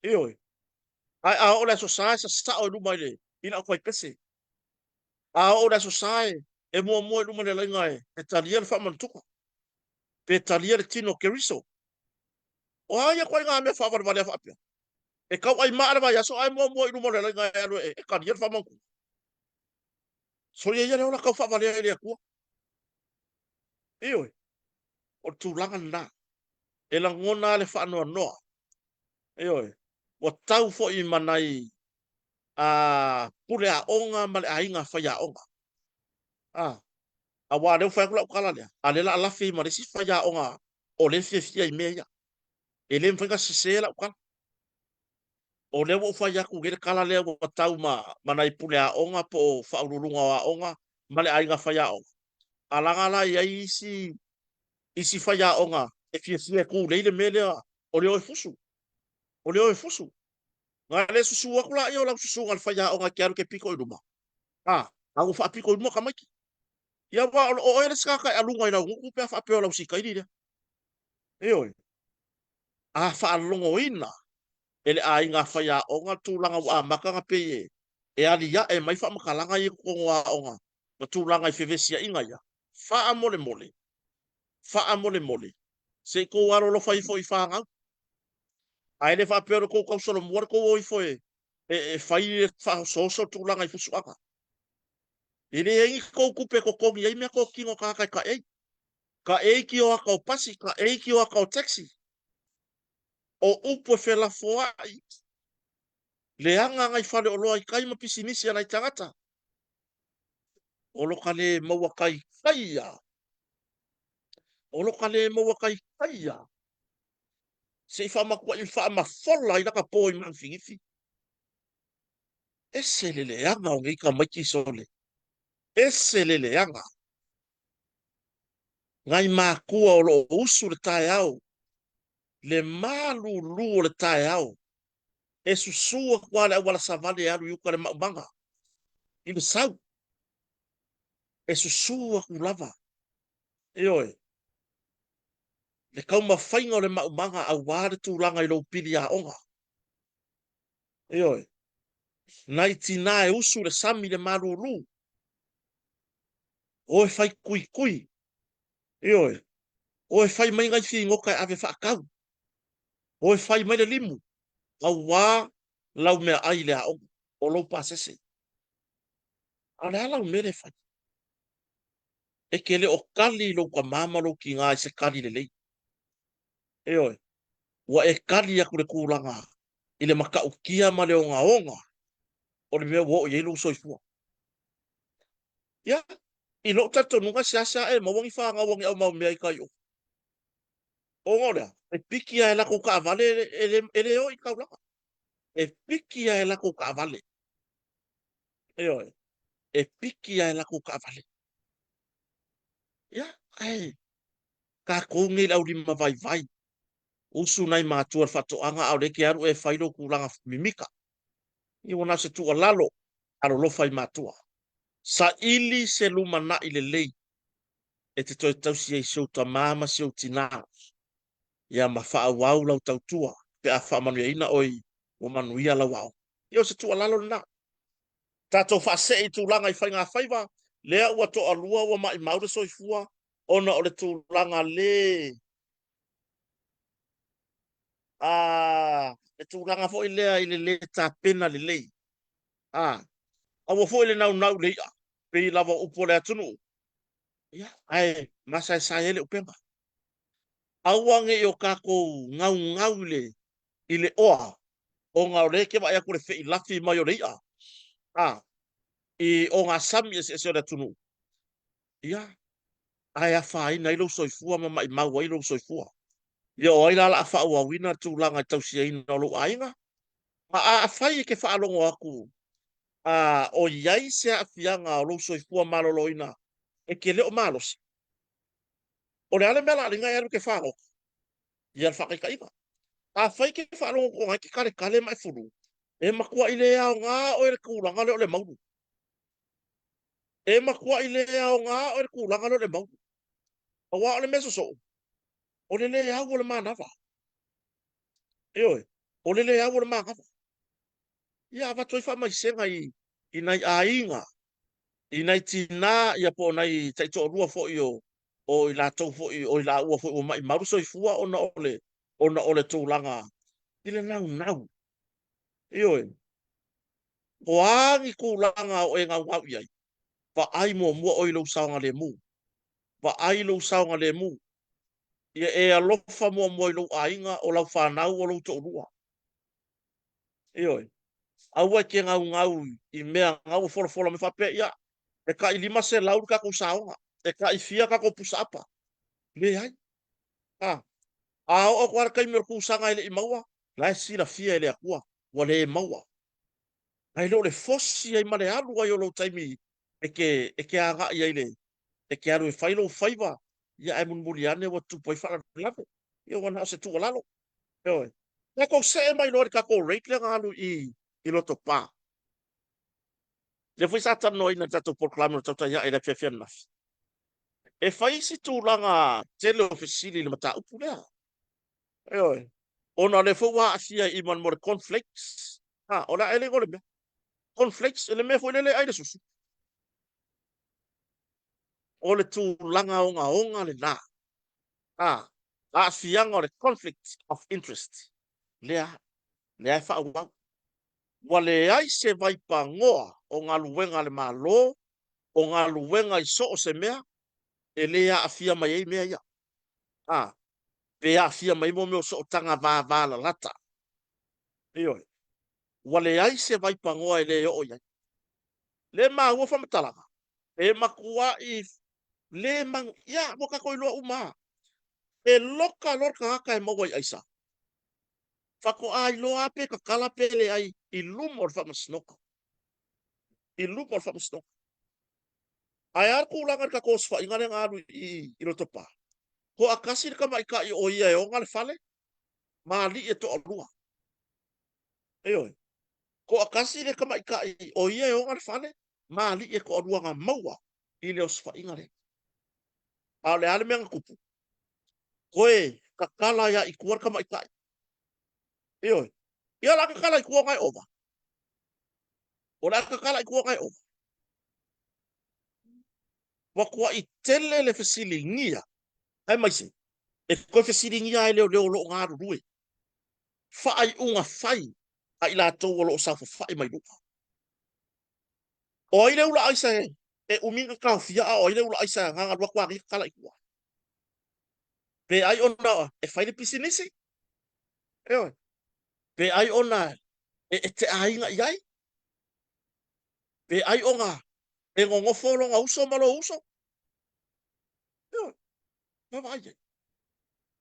Speaker 1: Ioe. Ae a oo le Aso Sa e sasao i luma i le i lau faipese. A oo le Aso Sa e muamua i luma i le laiga e talia le faamanutuka pe talia le tino o Keriso. O a ia ituaiga mea faavalevalea faapea? E tauai maa le vaiaso ae muamua i luma o le laiga e alu e talia le faamanutuka. Soia ia le ola tau faavalea i le Atua. Ioe, o le tulaga lena. E lagona le faanoanoa. Ioe, ua tau foi ma nai a pule aoga ma le aiga faiaoga. A, aua lea ua fai atu lau tala lea, a lea la lafi ai ma le isi faiaoga o lea e fiafia i mea ia. E le mafai ona sese lau tala. O lea ua ou fai atu nei le tala lea ua tau ma, ma nai pule aoga po o faauluuluga o aoga ma le aiga faiaoga. A laga la i ai isi, isi faiaoga e fiafia e tulei le mea lea o le o e fusu. O le o e fusu. Na le susu atu laia o lau susuga i le faiaoga e te alu e te pito i luma. A, a ua faapito i luma tamaiti. Ia aua o oe le isi tagata e aluga i lau gutu pe a faapea o lau sikaili lea. Ioe. A faalogoina e le aiga faiaoga le tulaga ua amata ona pei e aliae mai faamatalaga ia i totonu o aoga ma tulaga i fevesiaiga ia, faamolemole, faamolemole, se i tou alolofa ifo i fanau. Ae le faapea o le tou tausolomua le tou o ifo e, e, e fai le faaosooso le tulaga i fusuaga. E leai ni tou tupe e totogi ai mea totino o tagata e taei. Taei kioaka o pasi, taei kioaka o taxi. O upu e felafoai, leaga nai faleoloa i tai ma pisinisi a nai tagata. O lo ka le maua taitai a. O lo ka le maua taitai a. Se i faamatuai faamafola i laka po i Manufigifi. Ese le leaga o nei tamaiti sole. Ese le leaga. Nai matua o lo o usu le taeao, le malulu o le taeao, e susu atu lava le auala savali e alu i uta le maumaga, i le sau. E susu atu lava. Ioe. Le taumafaiga o le maumaga aua le tulaga i lou pili aoga. Ioe. Nai tinā e usu i le sami i le malulu. O e fai tuitui. Ioe. O e fai mai nai figota e ave faatau. O e fai mai le limu, auā lau meaai i le aoga, o lou pasese. A o le a lau mea lea e fai? E te le o tali lou tamā ma lou tinā i se tali lelei. Ioe. Ua e tali atu i le tulaga i le matautia ma le ogaoga o le mea ua oo i ai lou soifua. Ia, i lou talitonuga, e seasea e maua ni fanau a ni aumaumea i tai o. Ona o le a? E piki lava e latou taavale e le, e le o i taulaga. E piki lava e latou taavale. Ioe. E piki lava e latou taavale. Ia, ae tatou nei le aulima vaivai, usu nai matua i le faatoaga a o lea e te alu e fai lou tulaga mimita. Ia ua na o se tuualalo, alolofa i matua. Saili se lumanai lelei e te toe tausi ai si ou tamā ma si ou tinā, ia ma faaauau lau tautua pe a faamanuiaina oe ua manuia lau aoga. Ia o se tuualalo lena. Tatou faasee i tulaga i faigafaiva, lea ua toalua ua maimau le soifua ona o le tulaga le a le tulaga foi lea i le lē tapena lelei. A, aua foi le naunau i le i'a, pei lava o upu a le atunuu, ia, ae masaesae ai le upega. Aua ne i o tatou gaugau i le, i le oa, ona o lea e te vaai atu i le feilafi mai o le i'a, a, i ogasami eseese o le atunuu, ia, ae afaina ai lou soifua ma maimau ai lou soifua. Ia, o ai la o le a faaauauina le tulaga i le tausiaina o lou aiga? Ma afai e te faalogo atu a o i ai se aafiaga o lou soifua maloloina e te le o malosi, o le a le mea la liga e alu e te fagota? Ia le faataitaiga. Afai e te faalogo atu e te taletale ma e fulu, e matuai le aoga oe le tulaga lea o le maulu. E matuai le aoga oe le tulaga lea o le maunu. Aua o le mea sosoo, o le le au o le manava. Ioe, o le le au o le manava. Ia avatu ai faamaisega i, i nai aiga, i nai tinā, ia po o nai taitoalua foi o, o i latou foi, o i laua foi ua maimau le soifua ona o le, ona o le tulaga i le naunau. Ioe, o a ni tulaga o e naunau i ai, vaai muamua oe i lou saogalemu. Vaai lou saogalemu. Ia e alofa muamua i lou aiga, o lau fanau, o lou toalua. Ioe. Aua e te naunau i mea na ua folafola mai faapea, ia, e tai 500 le tatou saoga, e tai fia tatou pusaapa. Leai. A, a oo atu lava le taimi o le kusaga e le i maua, la e silafia e le Atua, ua le maua. Ae le o le fosi ai ma le alu ai o lou taimi e te, e te agai ai le, e te alu e fai lou faiva, ia ae mulimuli ane ua tupu ai faalavelave. Ia ua na o se tuualalo. Ioe. Tatou see mai loa i le tatou rate lea na alu i, i Lotopa. Lea foi sa talanoaina i le tatou polokalame o le Tautai Ae i le afiafi ananafi. E fai si tulaga tele o fesili i le mataupu lea. Ioe. Ona o lea foi ua aafia i ma le cornflakes. Ha, o le a ele o le mea. Cornflakes, le mea foi lele e ai le susu. O le tulaga ogaoga lena. A, aafiaga o le conflict of interest lea, lea e faaauau. Ua leai se vaipanoa o galuega a le Malo, o galuega i so o se mea, e le aafia mai ai mea ia. A, pe aafia mai mo mea o sootaga vavalalata. Ioe. Ua leai se vaipanoa e le oo i ai. Le maua faamatalaga, e matuai le manu, ia, ua tatou iloa uma lava. E loka loa le tagata e maua i aisa, faatoa iloa lava pe tatala pe leai i luma o le faamasinoga. I luma o le faamasinoga. Ae a le tulaga i le tatou osofaiga lea na alu i, i Lotopa? Toatasi le tamaitai o ia e ona le fale, ma alii e toalua. Ioe. Toatasi le tamaitai o ia e ona le fale, ma alii e toalua na maua i le osofaiga lea. A o le a le mea na tupu? Toe tatala ia i tua le tamaitai. Ioe. Ia o le a tatala i tua ona e ova. O le a tatala i tua ona e ova. Ua tuai tele le fesiligia, aemaise e toe fesiligia ai leoleo o lo o galulue. Faaiuga fai a i latou o lo o saofafai mai luga. O ai le ula aisa e umi na taofia a o ai le ula aisa na alu atu a nei tatala i tua? Pe ai ona e fai le pisinisi? Ioe. Pe ai ona e te aiga i ai? Pe ai ona e nonofo lona uso ma lou uso? Ioe. Vaavaai ai.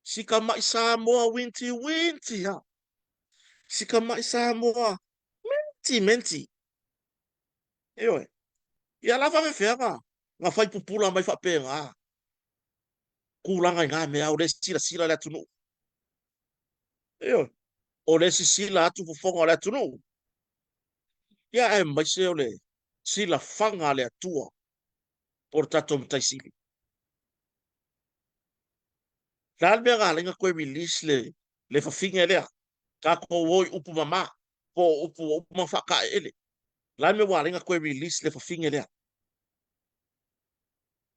Speaker 1: Si kamaʻi Samoa winti winti ha. Si kamaʻi Samoa menti menti. Ioe. Ia la faafefea na, na fai pupula mai faapena tulaga i ngā mea o le silasila le atunuu. Ioe. O le sisila atu fofoga o le atunuu. Ia aemaise o le silafaga a le Atua po o le tatou Matai Sili. Le a le mea na ala ai ona toe release le, le fafine lea? Tatou o i upu mama, po o upu ua uma ona faataeele. O le a le mea ua ala ai ona toe release le fafine lea?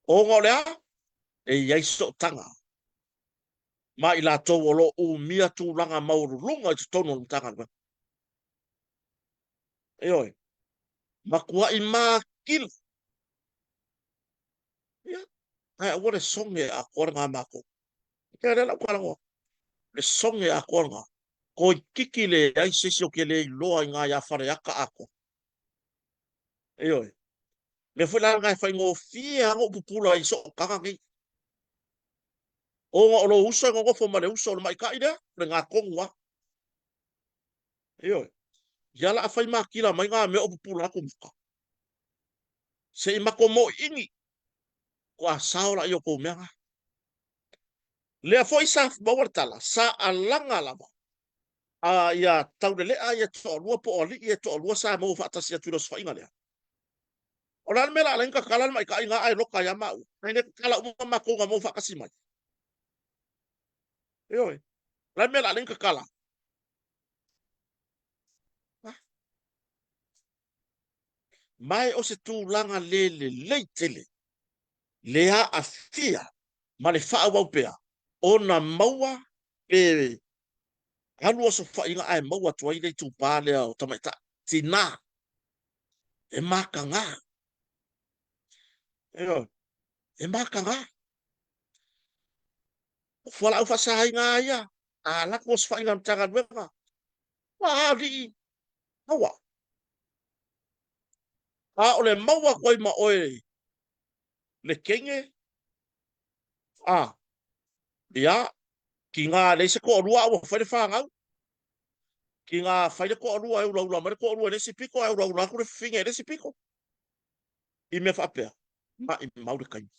Speaker 1: Ona o le a? E i ai sootaga ma i latou o lo o umia tulaga maualuluga i totonu o le Matagaluega. Ioe. Matuai makila. Ia, ae aua le soge atoa lena matou. Ia, lea lau talanoa. Le soge atoa lena. Toeitiiti leai se isi ou te le iloa i ina ia Faleata atoa. Ioe. Mea foi la lena e faigofie lava ona ou pupula i sootaga nei. Ona o lou uso e nonofo ma le uso o le maita'i lea, o lena tonu lava. Ioe. Ia la a fai matila mai ngā mea o pupula atu maka. Se i matou moʻiʻini, kua sao la i o kou mea ngā. Lea foi sa maua le tala, sa alaga lava a ia Taulelea ia toalua po o alii ia toalua sa maua faatasi atu i le osofaiga lea. O le a le mea la ala ai ona tatala le maitaʻi na ae loka ia maua? Ai le tatala uma matou na maua faatasi mai. Ioe. O le a le mea la ala ai ona tatala? Ma e o se tulaga le lelei tele le aafia ma le faaauau pea ona maua pe alu osofaiga ae maua atu ai le itupa lea o tamaitai tinā e mataga. Ioe, e mataga. O fualaau faasaina lava ia, a alu atu osofaiga a le Matagaluega, ua alii maua. A o le maua atu ai ma oe le teine, a, ia, tiga leai se toalua a ua fai le fanau. Tiga fai le toalua e ulaula mai le toalua i le isi pito ae ulaula atu le fafine i le isi pito. I mea faapea, maimau le taimi.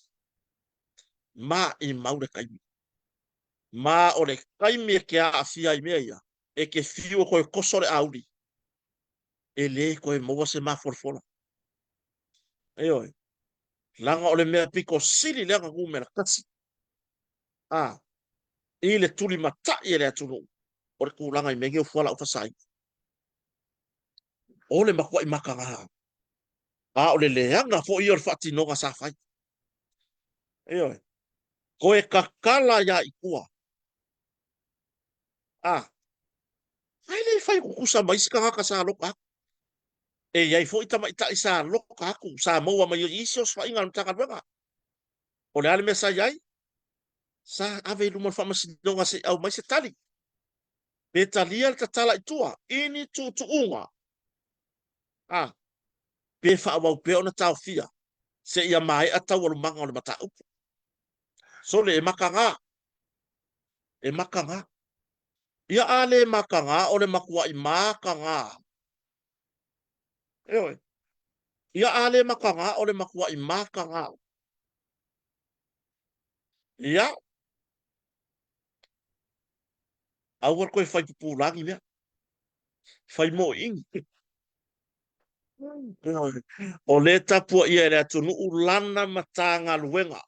Speaker 1: Maimau le taimi. Ma o le taimi e te aafia ai mea ia, e te fiu e toe toso le auli, e le toe maua se mafolafola. Ioe. Leaga o le mea pito sili lea na numera tasi. A, i le tulimatai e le atunuu, o le tulaga i mea nei o fualaau faasaina. O le matuai mataga. A o le leaga foi ia o le faatinoga sa fai. Ioe. Toe tatala ia i tua. A, ai le fai tutusa ma isi tagata sa loka atu. E i ai foi tamaitai sa loka atu, sa maua mai i isi osofaiga a le Matagaluega. O le a le mea sa i ai? Sa ave i luma o le faamasinoga se i aumai se tali. Pe talia le tatala i tua i ni tuutuuga, a, pe faaauau pea ona taofia seia maea taualumaga o le mataupu. Sole, e mataga. E mataga. Ia a le mataga, o le matuai mataga. Ioe. Ia a le mataga, o le matuai mataga. Ia, aua le toe fai pupulagi mea. Fai moiini. O lea e tapuaia e le atunuu lana Matagaluega.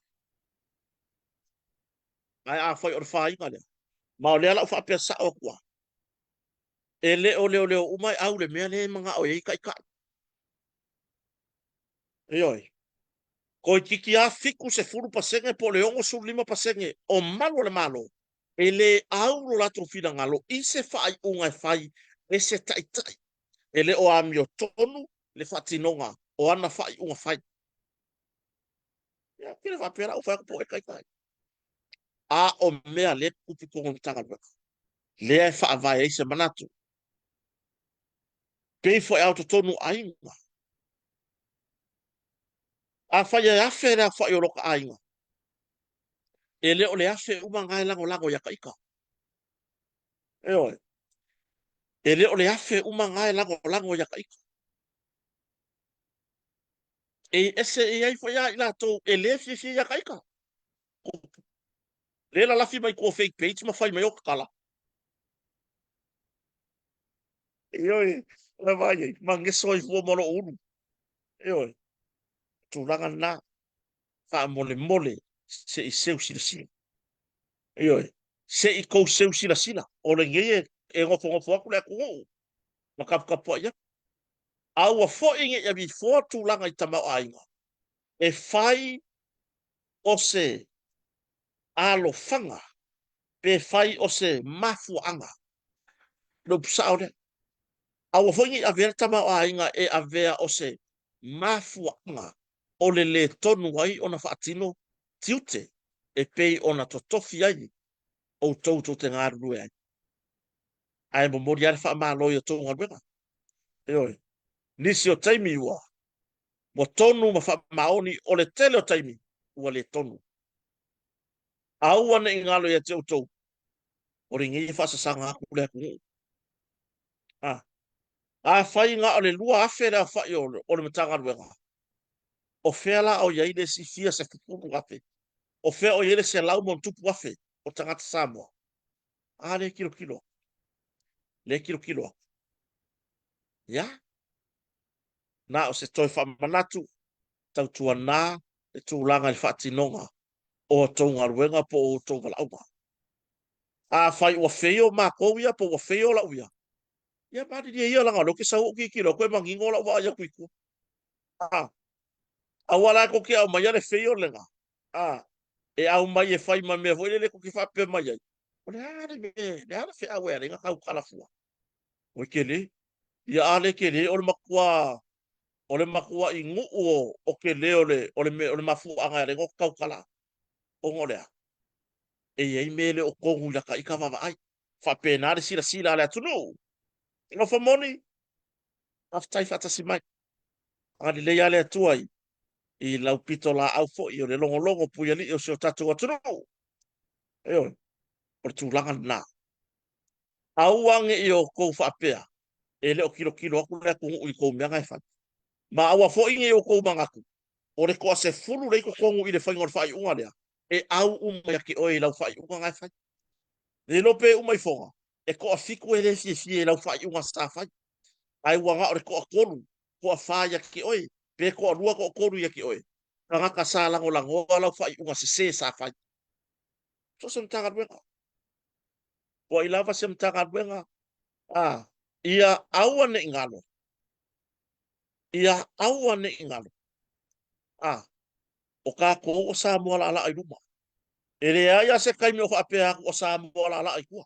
Speaker 1: Ae afai o le fāina lea, ma o lea la u faapea sao atu lava, e le o leoleo uma e au le mea lea e manao i ai taitai. Ioe. Toeitiiti lava 70% po o le 65% o malu o le Malo e le au lo latou finagalo i se faaiuga e fai e se taitai e le o amiotonu le faatinoga o ana faaiuga fai. Ia, pei faapea la ua fai atu po o taitai. A o mea lea e tutupu i totonu o le Matagaluega, lea e faavae ai se manatu. Pei foi a o totonu o aiga. Afai e afe le aofai o lota aiga, e le o le afe uma na e lagolago ia ta ita. Ioe. E le o le afe uma na e lagolago ia ta ita. E ese e i ai foi lava i latou e le fiafia ia ta ita. Le lalafi mai tua fake page ma fai mai o tatala. Ioe, o vai ai, mageso ai fua ma lou ulu. Ioe, tulaga lena, faamolemole se i seu silasila. Ioe, se i tou seu silasila, o lenei e nofonofo atu le atunuu ma taputapuai atu. A ua foi ne i avifoa tulaga i tamaoaiga, e fai o se alofaga pe fai o se mafuaaga. Le upu sao lea. Aua foi ne i avea le tamaoaiga e avea o se mafuaaga o le lē tonu ai ona faatino tiute e pei ona totofi ai outou tou te galulue ai. Ae momoli lava le faamalo i a outou galuega. Ioe. Nisi o taimi ua ua tonu ma faamaoni, o le tele o taimi ua le tonu. Aua ne i galo ia te outou, o lenei e faasasaga atu le atunuu. A, afai na o le 2,000 le aofai o le Matagaluega, o fea la o i ai le isi fia sefulu afe? O fea o i ai le 100+ o tagata Samoa? A lea e tilotilo atu. Lea e tilotilo atu. Ia, na o se toe faamanatu. Tautuanā le tulaga i le faatinoga o a outou galuega po o outou valaauga. Afai ua feio makou ia po ua feio lau ia, ia malilie ia leaga o lea ou te sau ou tilotilo atu e manino lau vaai atu i tua. A, aua la tou te aumaia le feio lena, a, e aumai e fai ma mea foi lele tou te faapea mai ai, o le a le mea, le a le feau e ala ai ona tautala fua? Oi tele. Ia a le tele o le matua o le matuaʻi nuʻu o, o tele o le, o le, o le mafuaaga e ala ai ona tautala. Ona o le a? E i ai mea e le o tonu i lata ita vaavaai. Faapena le silasila a le atunuu. Alofa moni, faafetai faatasi mai. Agalelei lava le Atua i, i lau pitolaau foi o le logologo puialii o si o tatou atunuu. Ioe, o le tulaga lena. Aua ne i outou faapea, e le o tilotilo atu le atunuu i tou mea na e fai. Ma aua foi ne i outou manatu, o le toasefulu lea i totonu i le faiga o le faaiuga lea, e au uma ia te oe i lau faaiuga na e fai. Le iloa pe uma ifoga, e toafitu e le fiafia i lau faaiuga sa fai, ae ua na o le toatolu, toafa ia te oe, pe toalua toatolu ia te oe, tagata sa lagolagoa lau faaiuga sese sa fai. So o se Matagaluega. Po ai lava se Matagaluega, a, ia aua ne i galo, ia aua ne i galo, a, o tatou o Samoa laalaa i luma. E leai lava se taimi o faapea atu o Samoa laalaa i tua.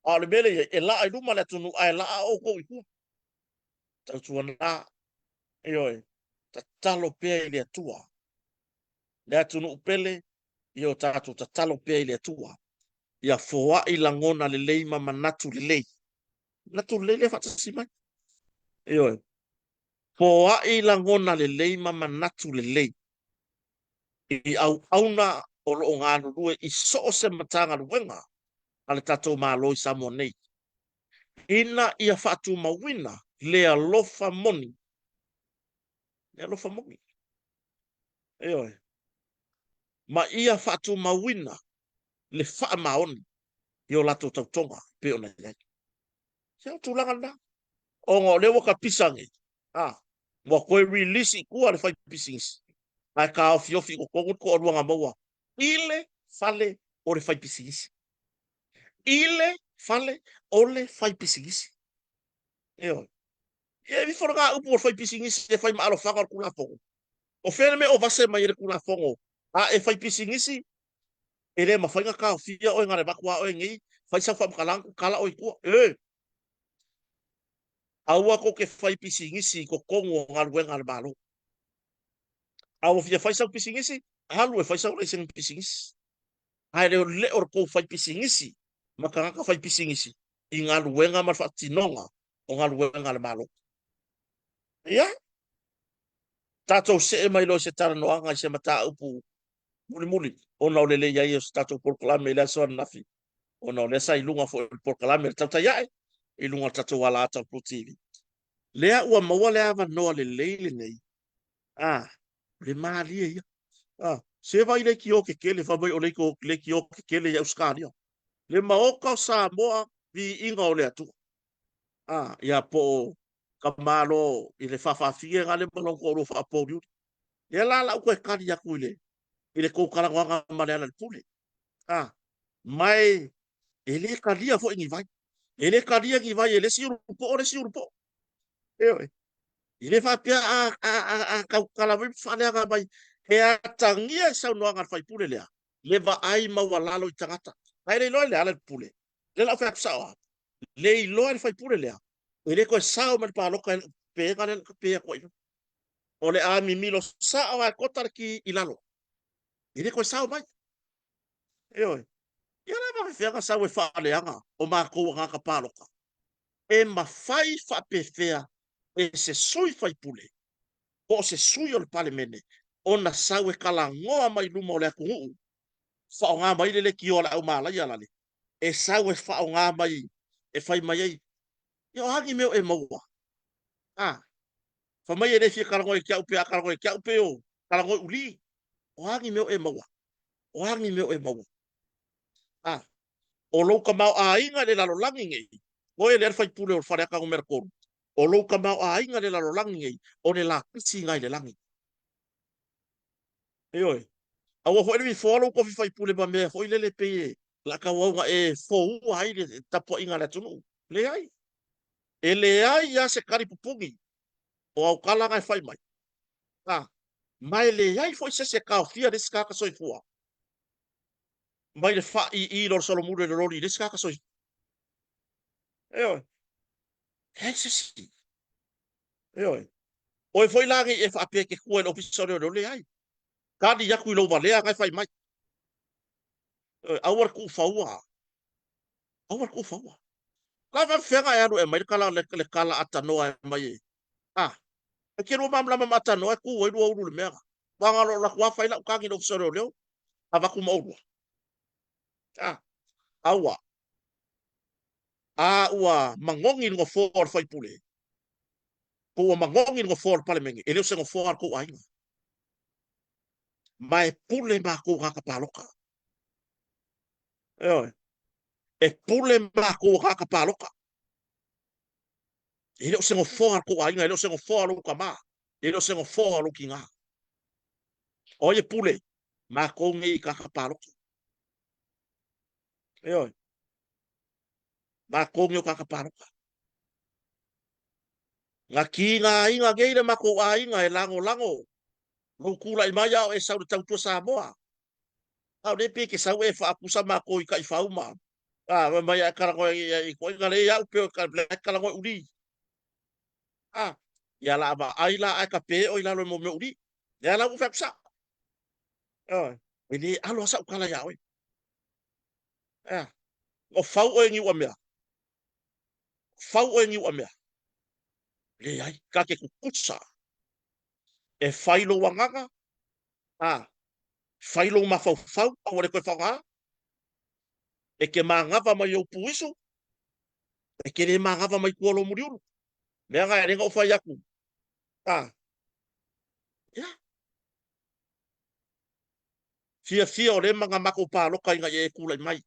Speaker 1: A o le mea lea e i ai, e laa i luma le atunuu ae laa outou i tua. Tautuana, ioe, tatalo pea i le Atua. Le atunuu pele, ia o tatou tatalo pea i le Atua. Ia foai lagona lelei ma manatu lelei. Manatu lelei lea faatasi mai. Ioe. Foai lagona lelei ma manatu lelei i auauna o lo o galulue i so o se Matagaluega a le tatou Malo i Samoa nei, ina ia faatumauina le alofa moni, le alofa moni, ioe, ma ia faatumauina le faamaoni i o latou tautoga e pei ona i ai. Se o tulaga lena. Ona o lea ua tapisa nei, a, ua toe release i tua le fai pisinisi, ae taofiofi i totonu le toalua na maua i le fale o le fai pisinisi. I le fale o le fai pisinisi. Ioe. Ia e ifo lena upu o le fai pisinisi e fai ma alofaga o le Tulafono. O fea le mea o vase mai ai le Tulafono a e fai pisinisi e le mafai ona taofia oe na o le avatu lava oe nei fai sau faamatalaga tatala oe i tua. E! Aua tou te fai pisinisi i totonu o galuega a le Malo. A ua fia fai sau pisinisi, alu e fai sau laisene pisinisi. Ae le o le tou fai pisinisi ma tagata fai pisinisi i galuega ma le faatinoga o galuega a le Malo. Ia, tatou see mai loa i se talanoaga i se mataupu mulimuli ona o le le i ai o se tatou polokalame i le aso ananafi, ona o lea sa i luga foi o le polokalame le tautai ae i luga o le tatou alaata o Plu TV. Lea ua maua le avanoa lelei lenei, a, o le malie ia. A, se vai leitio kekele, fai mai o leitio kekele i Ausetalia. Le Maota o Samoa, viiga o le Atua. A, ia po o ka Malo i le faafaafine na le ma lona toalua faapouliuli. Lea la la ou toe tali atu i le i le tou talanoaga ma Lealailepule. A, ma e le talia foi ni vai. E le talia ni vai e le isi ulupoo le isi ulupoo. Ioe. E le faapea a, a, a, a tautala mai ma faaleaga mai, e atagia i saunoaga a le faipule lea, le vaai maualalo i tagata. Ae le iloa e Lealailepule. Lea la ou fai atu sao lava. Le iloa e le faipule lea, e le toe sao mai le palota e lau pega lea na tape atu ai. O le a mimilo sao lava e kota le ki i lalo. E le toe sao mai. Ioe. Ia la faapefea ona sau e faaleaga o matou tagata palota? E mafai faapefea e se sui faipule po o se sui o le Palemene ona sau e talanoa mai luma o le atunuu, faaaoga mai le leitio a le aumalaia lale, e sau e faaaoga mai e fai mai ai, ia o a ni mea o e maua? A, fai mai e le fia talanoa ia te au pe a talanoa ia te au pe o talanoa i uli. O a ni mea o e maua? O a ni mea o e maua? A, o lou tamaoaiga i le lalolagi nei, oe lea le faipule o le Faleata numera 3, o lou tamaoaiga i le lalolagi nei, o le lapisi na i le lagi. Ioe. Aua foi le vifoa lou kofi faipule ma mea foi lele pei e la tauau na e foua ai le tapuaiga a le atunuu. Leai. E leai lava se tali pupuni o au tala na e fai mai. A, ma e leai foi se isi e taofia le isi tagata soifua mai le faaiii loa o le solomuli o le loli i le isi tagata soifua. Ioe. Leai se isi. Ioe. Oe foi la nei e faapea e te tua i le Ofisa o Leoleo, leai. Tali atu i lou valea na e fai mai. Ioe. Aua le tuufaua. Aua le tuufaua. La faafefea e alu e mai le kala, le kala atanoa e mai e. Ah, e ke lua malamalama ma atanoa e tu ai lua ulu le mea. Wanga lo la kua fai lau kagi le ofisa o leoleo. Avatu ma oulua. Ah, aua. A ua magogi le nofoa o le faipule, po ua magogi le nofoa o le Palemene, e le o se nofoa a le tou aiga. Ma e pule matou tagata palota. Ioe. E pule matou tagata palota. E le o se nofoa a le tou aiga, e le o se nofoa a lou tama, e le o se nofoa a lou tina. O ai e pule? Matou nei tagata palota. Ioe. Matou nei o tagata palota. Na tigaina nei le matou aiga e lagolago lou tulai mai a o e sau i le tautua Samoa. A o lea pei e te sau e faapusa matou i taifau ma a fai mai a e talanoa i ituaiga lea ia au pei o la e talanoa i uli. A ia la vaai la ae tape oe i lalo i mo mea uli. Lea la ua fai atu sao. Ioe. E le alo lava sau tala ia oe. Ea. O fau oe i Niuamea. Fau oe i Niuamea. Leai, ta te tutusa. E fai lou agaga, a, fai lou mafaufau, a ua le toe faaaoga. E te manava mai ou puisu, e te le manava mai tua o lou muliulu. Mea na e le na ou fai atu. A, ia. Fiafia o lea ma na matou palota ina ia e tulai mai.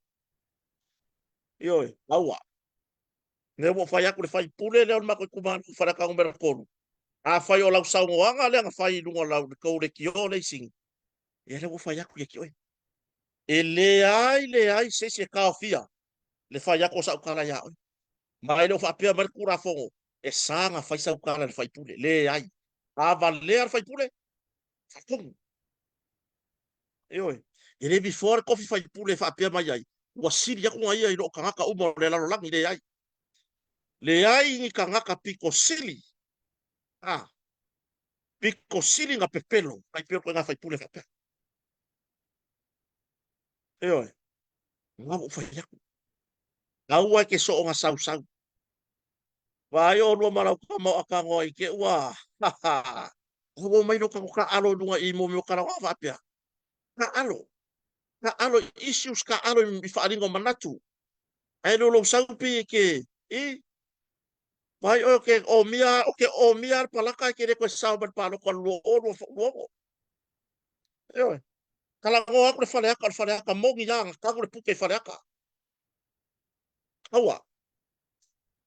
Speaker 1: Ioe, aua. Lea ua ou fai atu le faipule lea o le matou itumalo o Faleata Nu.3. Afai o lau saunoaga lea na fai i luga o lau tou leitio lea i Sini, ia lea ua ou fai atu ia te oe. E leai, leai se isi e taofia le fai atu o sau tala ia oe. Ma e le o faapea mai le Tulafono e sa ona fai sau tala i le faipule. Leai. A valea le faipule, faatonu. Ioe. E le vifoa le kofi faipule e faapea mai ai, ua sili atu na ia i loo tagata uma o le lalolagi. Leai. Leai ni tagata pito sili. A. Pito sili na pepelo. Tai peo koe ngā faipule faapea. Ioe. Ngā ua fai atu. Aua e ke soo nga sausau. Vaai olua ma lau kama o akagoa i ke ua. Ha ha. Ua mai no ka alo i lunga i mo mea o kalaoa faapea. Ka alo. Ka alo i issues, ka alo i whaalinga o manatu. Ae le o lou sau pei e ke, i, vaai oe o ke omia, o ke omia le palaka e ke le koe sao mai le palota o le 2026. Ioe. Talanoa atu le Faleata, o le Faleata moni lava, na tanu le puke i Faleata. Aua.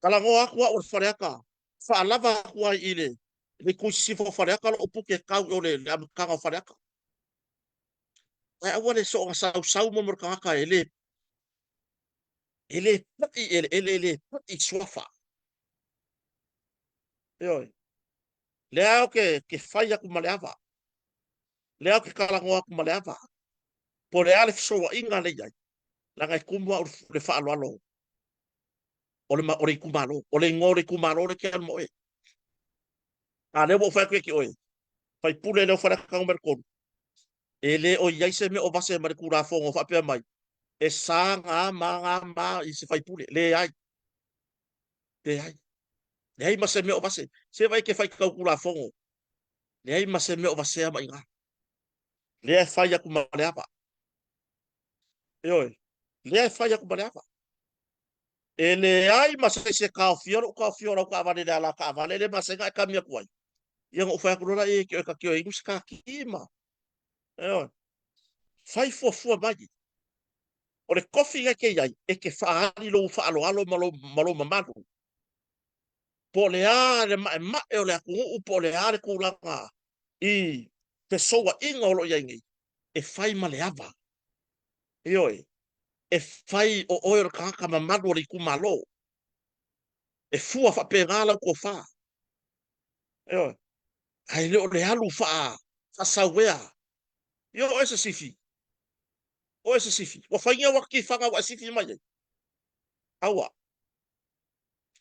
Speaker 1: Talanoa atu au o le Faleata, faalava atu ai i le le itu i sisifo o Faleata lou puke e tau i o le le amataga o Faleata. Ae aua le soona sausau mo le tagata e le e le pai eleele, e le pai suafa. Ioe. Lea ou ke, ke fai atu ma le ava. Lea ou ke talanoa atu ma le ava. Po o le a le fesouaiga lea i ai, leaga e tumu au le faaaloalo o le, o le itumalo. O le igoa o le itumalo lea e te alu ma oe. A lea ua ou fai atu ia te oe, faipule lea o Faleata Nu.3, e le o i ai se mea o vase ma le Tulafono o faapea mai, e sa gā ma gā ma i se faipule. Leai. Leai. Leai ma se mea o vase. Se vai ke faitau Tulafono. Leai ma se mea o vasea mai gā. Lea e fai atu ma le ava. Ioe. Lea e fai atu ma le ava. E leai ma se isi e taofia lou taofia o lau taavale i le ala taavale lea ma sega e kami atu ai. Ia na ou fai atu loa lea e ke oe inu se kaki ma. Ioe. Fai fuafua mai. O le kofi lea e te i ai, e te faaali lou faaaloalo ma lou, ma lou mamalu. Po o le a le maemae o le atunuu, po o le a le tulaga i fesouaiga o lo o i ai nei. E fai ma le ava. Ioe, e fai o oe o le tagata mamalu o le itumalo. E fua faapena lau tofa. Ioe, ae le o le alu faasauea. Ia o oe se sifi. Oe se sifi. Ua faingia ua tifaga ua e sifi mai ai. Aua.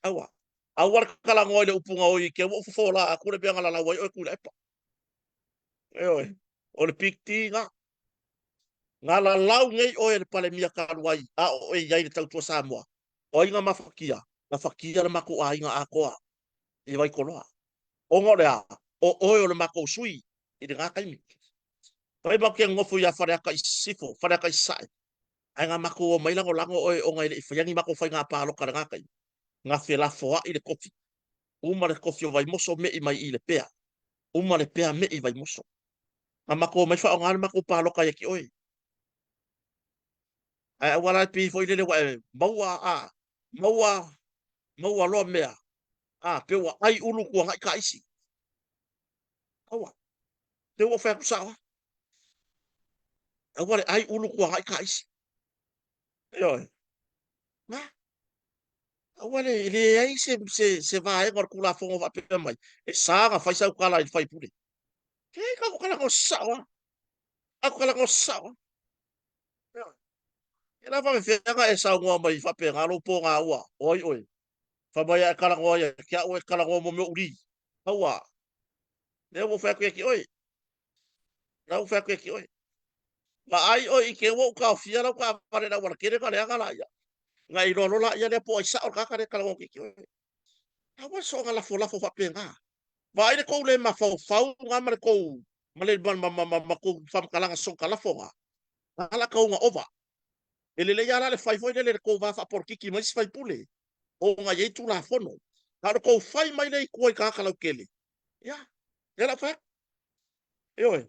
Speaker 1: Aua. Aua le talanoa i le upu na oi i te ua ou fofola atu le mea na lalau ai oe Tuilaepa. Ioe, o le Big D na. Na lalau nei oe e le Palemia talu ai a o oe i ai i le Tautua Samoa. O ai na mafatia? Mafatia le matou aiga atoa i Vaitoloa. Ona o le a? O oe o le matou sui i lena taimi. Fai matou te nonofo ia Faleata i Sisifo, Faleata i Sasae, ae na matou omai lagolago oe ona e le i faia ni matou faiga palota i lena taimi. Na felafoai le kofi. Uma le kofi o Vaimoso me'i mai i Lepea. Uma Lepea me'i Vaimoso. Na matou omai faaaoga le matou palota ia te oe. Ae aua la e pei foi lele ua e maua a maua maua loa mea a pe ua ai ulu tuanai taisi. Aua. Te ua fai atu sao. Aua le ai ulu tuanai taisi. Ioe. Na. Aua le e leai se vaega o le Tulafono faapea mai, e sa ona fai sau tala i le faipule. E tatou talanoa sao lava. Tatou talanoa sao lava. Ia la faapefea ona e saunoa mai faapena lou pogaua, o ai oe? Fai mai a e talanoa ia te au e talanoa mo mea o uli. Aua. Lea ua ou fai atu ia te oe. Lea ua ou fai atu ia te oe. Vaai oe i te ua ou taofia lau taavale i le aualatele ona leaga laia. Ona e iloa loa laia lea po o ai sao le tagata lea e talanoa atu ia te oe. Aua le soona lafolafo faapena. Vaai le tou le mafaufau na ma le tou ma le ma ma ma ma tou faamatalaga soona lafo na. Na la tau ova. E lelei lava la le fai foi lele i le tou va faapolokiki ma isi faipule, ona e i ai Tulafono. A o le tou fai mai lea i tua i tagata lautele, ia, lea la ou fai atu. Ioe,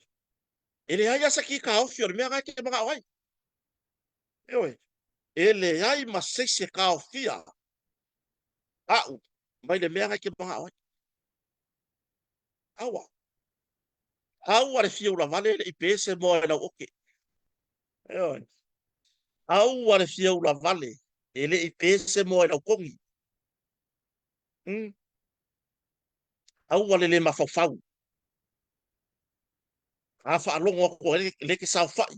Speaker 1: e leai lava se ki taofi o le mea lena e te manao ai. Ioe, e leai ma se isi e taofia au mai le mea lena e te manao ai. Aua. Aua le fia ulavale e le i pe se moa i lau oke. Ioe. Aua le fia ulavale e le i pe se moa i lau kogi. Aua le le mafaufau. A faalogo atu ai le ke saofai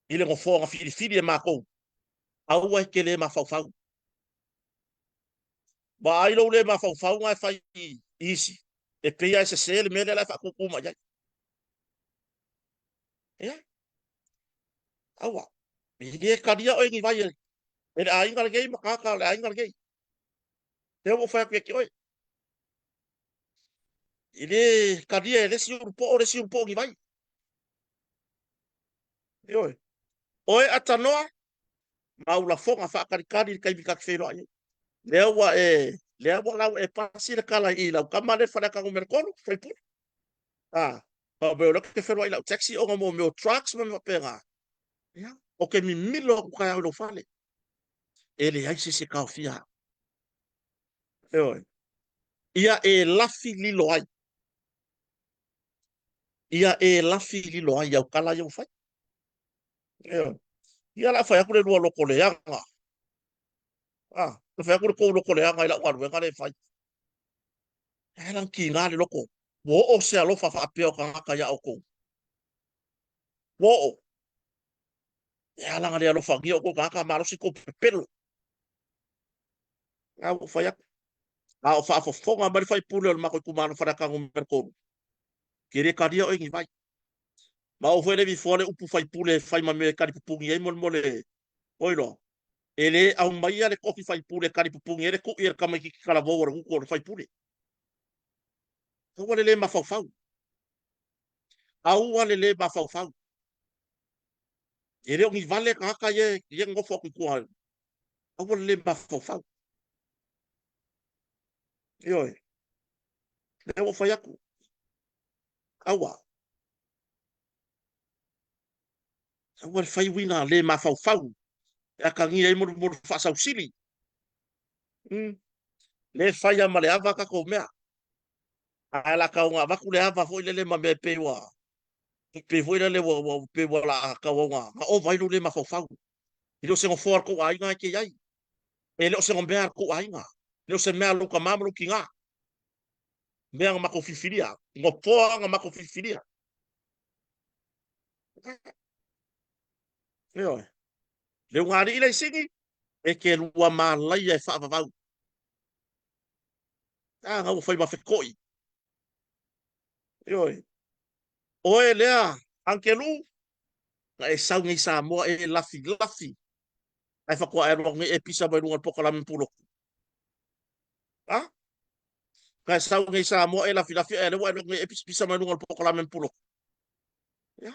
Speaker 1: i le nofoa na filifili e matou, aua e te le mafaufau. Vaai lou le mafaufau na e fai i isi, e pei lava e sese le mea lea la e faatūtū mai ai. Ia, aua, e le talia oe ni vai e le aiga lenei ma tagata o le aiga lenei. Lea ua ou fai atu ia te oe. E le talia e le isi ulupoo le isi ulupoo ni vai. Ioe. Oe Atanoa, ma ou lafoga faatalitali i le taimi ta te feiloai ai. Lea ua e, lea ua lau e pasi le kala i lau tama lea Faleata numera 3, faipule. A, faapea o lea ou te feloai i lau taxi ona mo mea o trucks ma mea faapena. Ia, ou te mimilo atu taeao i lou fale. E leai se isi e taofia au. Ioe. Ia e lafi lilo ai. Ia e lafi lilo ai au kala ia ua fai. Ioe. Ia la fai atu le lua loko leaga. Ah, la fai atu le kou loko leaga i lau galuega lea e fai. E lang kina le loko. Ua oo se alofa faapea o tagata iā outou. Ua oo. E ala na le alofagia outou tagata malosi kou pepelo. A ua fai atu. A o faafofoga mai le faipule o le matou itumalo Faleata numera 3. Ke le talia oe ni vai. Ma ou foi le vifoa le upu faipule e fai ma mea e talipupuni ai molemole oi loa. E le aumaia le kofi faipule e talipupuni ai le kui e le tamaititi talavou o le gutu o le faipule. Aua le le mafaufau. Aua le le mafaufau. E le o ni vale tagata ia e nofo atu i tua. Aua le le mafaufau. Ioe. Lea ua fai atu. Aua. Aua le fai uiga le mafaufau e atagia ai molimoli faasausili. Le faia ma le ava tatou mea. Ae la tau avatu le ava foi lele ma mea e pei ua. Pei foi lele ua pei ua la tau au na ova ai lou le mafaufau. E le o se nofoa o le tou aiga e te i ai. E le o se mea a le tou aiga. E le o se mea a lou tama ma lou tina. Mea na matou filifilia. Nofoa na matou filifilia. Ioe. Le ugaalii le sigi, e te lua malaia e faavavau. A, na ua fai ma fetoi. Ioe. Oe lea, Angelu, na e sau nei Samoa e lafilafi, ae faatoa e alu atu nei e pisa mai luga o le polokalame Pulotu. A? Na e sau nei Samoa e lafilafi, ae lea ua e alu atu nei e pisapisa mai luga o le polokalame Pulotu. Ia.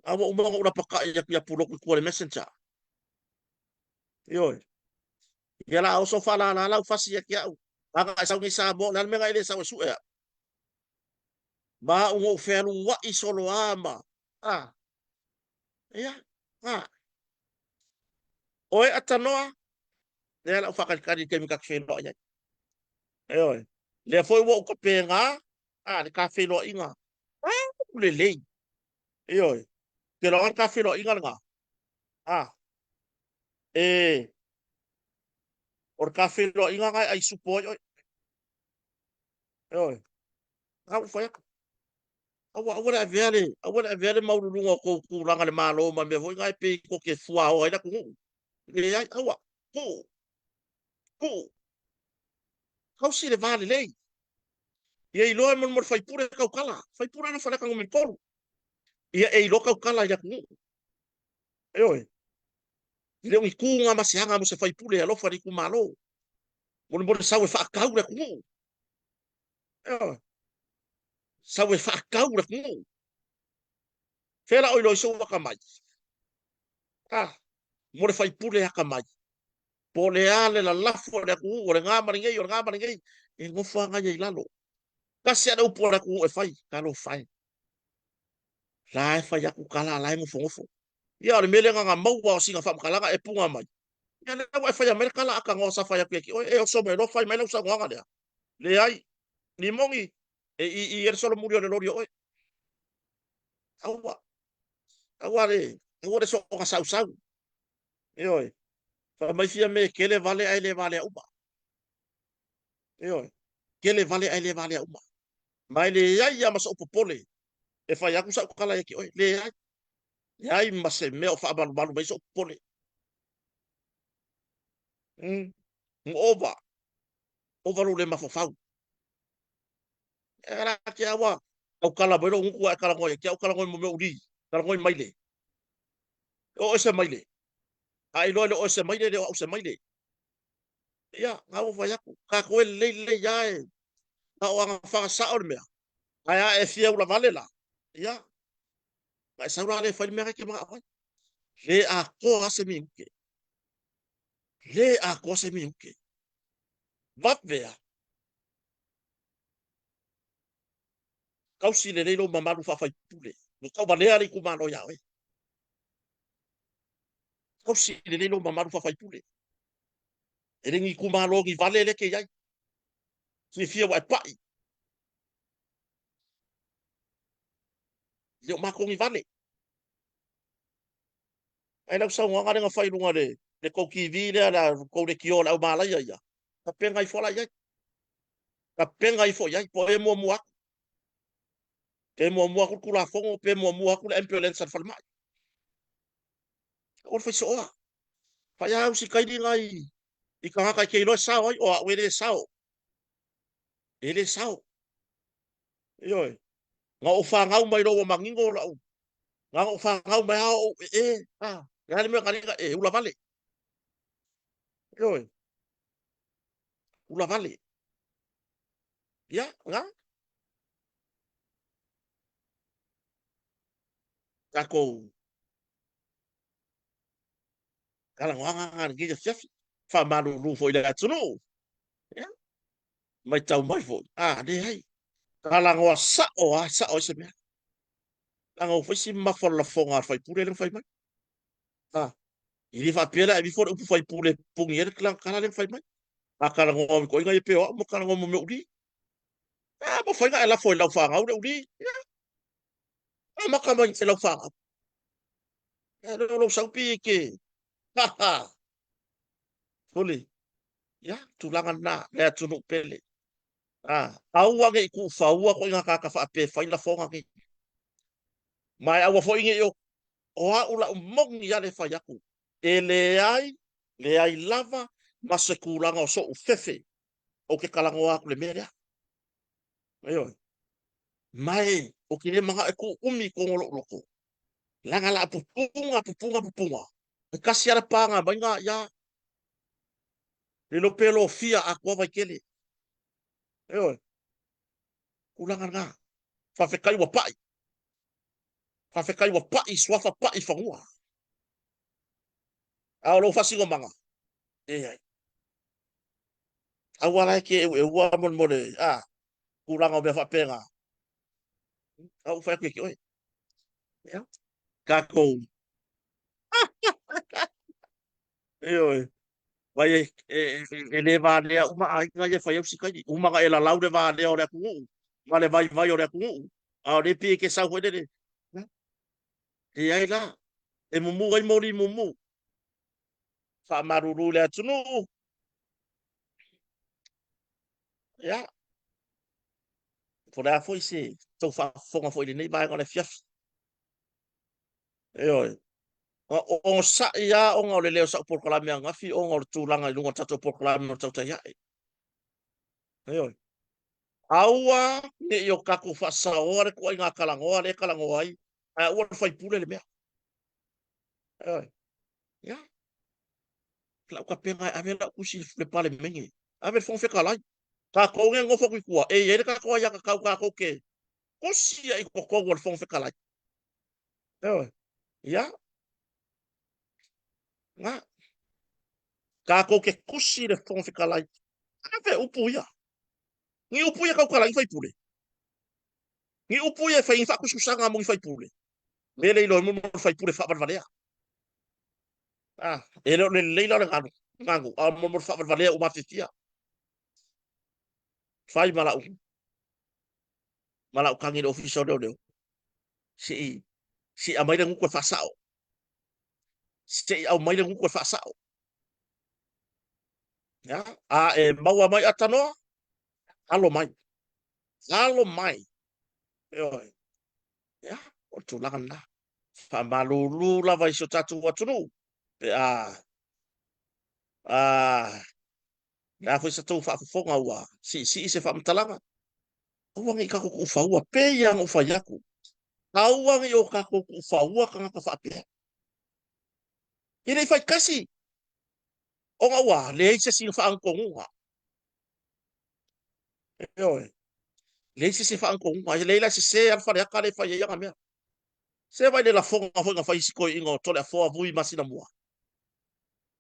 Speaker 1: A ua uma ona ou lapatai atu ia Pulotu i tua i le messenger. Ioe. Ia la oso faalala lau fasi ia te au. A na e sau nei Samoa, o le a le mea na e le sau e sue au? Ma au na ou fealuai solo a ma, a. Ia, a. Oe Atanoa, lea la ou faatalitali i le taimi ta te feiloai ai. Ioe. Lea foi ua ou tapena, a, le ta feiloaiga. Au lelei. Ioe. Te iloa le ta feiloaiga lena. A. E, o le ta feiloaiga lena e ai supo ai oe. Ioe. A ua fai atu. Aua, aua le avea le, aua le avea le maualuluga o tou tulaga i le Malo ma mea foi na e pei tou te fuaoa ai le atunuu. Leai, aua. Tuu. Tuu. Tausi le va lelei. Ia iloa e molemole faipule tautala. Faipule na Faleata Nu.3. Ia e iloa tautala i le atunuu. Ioe. E le o ni tu na ma se aga mo se faipule e alofa i le itumalo. Molemole sau e faatau le atunuu. Ioe. Sau e faatau le atunuu. Fea la o iloa i sou akamai? Ah, mo le faipule akamai. Po o le a le lalafo a le atunuu, o le na ma lenei, o le na ma lenei, e nofo lava ia i lalo. Tasi lava le upu a le atunuu e fai, talofa e. La e fai atu tala, la e nofonofo. Ia, o le mea lea na maua o sina faamatalaga e puna mai. Ia, lea ua e faia mai le tala a tanoa sa fai atu ia te oe, e oso mai loa fai mai lau saunoaga lea. Leai, Limoni, e i i e le solomuli o le loli o oe. Aua, aua le, aua le soona sausau. Ioe. Fai mai fia me kele vale ae le valea uma. Ioe. Kele vale ae le valea uma. Ma e leai lava ma sou popole e fai atu sau tala ia te oe. Leai. Leai ma se mea o faamalumalu mai sou popole. Ova. Ova lou le mafaufau. E la te aua, au kala mai lou gutu ae talanoa ia te au talanoa i mo mea uli, talanoa i maile. E oo ese maile. A iloa le oo ese maile, le o au se maile. Ia, na ua fai atu, tatou e lelei lelei lava e, na o agafaga sao le mea. Ae a e fia ulavale la, ia, na e sau la le fai le mea na e te manao ai. Le atoa se minute. Le atoa se minute. Vave a. Tausi lelei lou mamalu faafaipule. Ua tauvalea le itumalo ia oe. Tausi lelei lou mamalu faafaipule. E le ni itumalo ni vale lea e te i ai. Fiafia ua e pai. E le o matou ni vale. Ae lau saunoaga lea na fai i luga o le tou TV lea, le tou leitio a le au malaia ia, tapena ifo la i ai. Tapena ifo i ai, po o ai e muamua atu. Pe muamua atu le Tulafono, pe muamua atu le ambulance a le falemai. Aua le fai sooa. Fai lava au sikaili na i tagata e te iloa e sao ai, o au e le sao. E le sao. Ioe. Na ou fanau mai loa ua manino lau, na ou fanau mai lava ou ee, a, le a le mea na lina, e ula vale. Ioe. Ula vale. Ia, na. Tatou talanoaga na lenei afiafi. Faamalulu foi i le atunuu. Ia, matau mai foi. A, leai. Talanoa sao lava, sao ai se mea. Leaga ua fai si mamafa o le lafoga a le faipule lea na fai mai. A, e le faapea la e aveifo le upu faipule e pupuni ai le tala lea na fai mai. A talanoa ma ituaiga ia pei o au ma talanoa ma mea uli. A, mafai ona e lafo i lau fanau le uli. Ia. Amata mai i te 400. E le o lou saupi i ke. Ha ha. Fuli. Ia, tulaga na, le atunuu pele. A, aua ne i tuufaua koe i ngā kāta faapea e fai lafoga nei. Ma e aua foi ne i o, o au lau moni lava le fai atu. E leai, leai lava ma se tulaga o so'u fefe ou te talanoa atu i le mea lea. Ioe. Ma e, ou te le manao e tuu umi i totonu o lou loto. Leaga la a pupuga, pupuga, pupuga, e tasi lava le paga mai ga ia. Le iloa pe lofia atoa Vaitele. Ioe. Tulaga lena. Faafetai ua pai. Faafetai ua pai suafa pai fanua. A o lou faasinomaga, leai. Aua la e te eueua molemole, a, tulaga o mea faapena. A ua fai atu ia te oe. Ia, tatou. Ioe. Vai e, e, e, e le valea uma aiga ia e fai au si kaini. Uma na e lalau le valea o le atunuu, ma le vaivai o le atunuu. A o le pei e ke sau foi lele. Leai la, e mumu ai moli mumu. Faamalulu i le atunuu. Ia, po o le a foi se tou faafofoga foi i lenei vaega o le afiafi. Ioe. Onosai lava ona o le leo o sau polokalame ananafi ona o le tulaga i luga o le tatou polokalame o le tautai ae. Ioe. Aua ne i o tatou faasaoa le tuuaiga talanoa lea e talanoa ai, ae aua le faipule le mea. Ioe. Ia. Lau tapena e ave lau tusi i le Palemene, ave i le Fofoga Fetalai. Tatou nei e nofo atu i tua, e i ai le tatou aiatatau tatou te tusi ai i totonu o le Fofoga Fetalai. Ioe. Ia. Na. Tatou te tusi i le Fofoga Fetalai. Ave upu ia. Ni upu ia tautala i faipule. Ni upu ia e fai ni faatusatusaga mo ni faipule. Mea le iloa ai mo le faipule faavalevalea. Ah, e le o le lelei la o le ganu, ganu, a mo le faavalevalea ua mafiafia. Fai ma lau, ma lau tagi i le ofisa o leoleo. Se i, se i aumai le gutu e faasao. Se i aumai le gutu e faasao. Ya, a e maua mai atanoa, alo mai. Alo mai. Ioe. Ya, o le tulaga lena. Faamalulu lava i si o tatou atunuu pe a a le a foi sa tou faafofoga ua siisii se faamatalaga. Aua ne i tatou tuufaua, pei lava ona ou fai atu, aua ne i o tatou tuufaua tagata faapea. E le i faitasi, ona ua leai se isi faagatonuga. Ioe. Leai se isi faagatonuga. E leai la e sese lava le faleata lea e fai ai ana mea. Se vaai i le lafoga foi na fai i si toeaina o Toleafoa Vui Masinamua.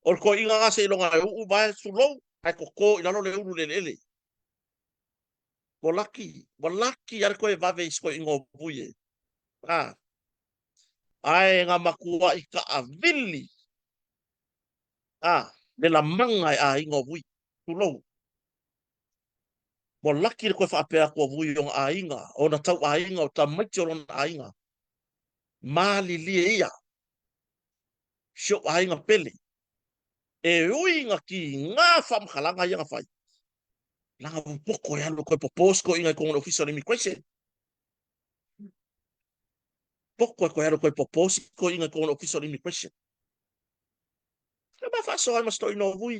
Speaker 1: O le toeaina lena seiloga e uu vae tulou ae toto i lalo le ulu i le eleele. Ua laki, ua laki lava le toe vave i si toeaina o Vui e. A. Ae na matuai taavili a le lamaga e aiga o Vui. Tulou. Ua laki le toe faapea atu o Vui i ona aiga, ona tauaiga, o tamaiti o lona aiga. Malilie ia, si ou aiga pele, e ui ina tiga faamatalaga ia na fai, leaga ua poto e alu e toe popo si toeaina i totonu o le Ofisa o le Immigration. Poto e toe alu e toe popo si toeaina i totonu o le Ofisa o le Immigration. Ia ma faasoa ai ma si toeaina o Vui.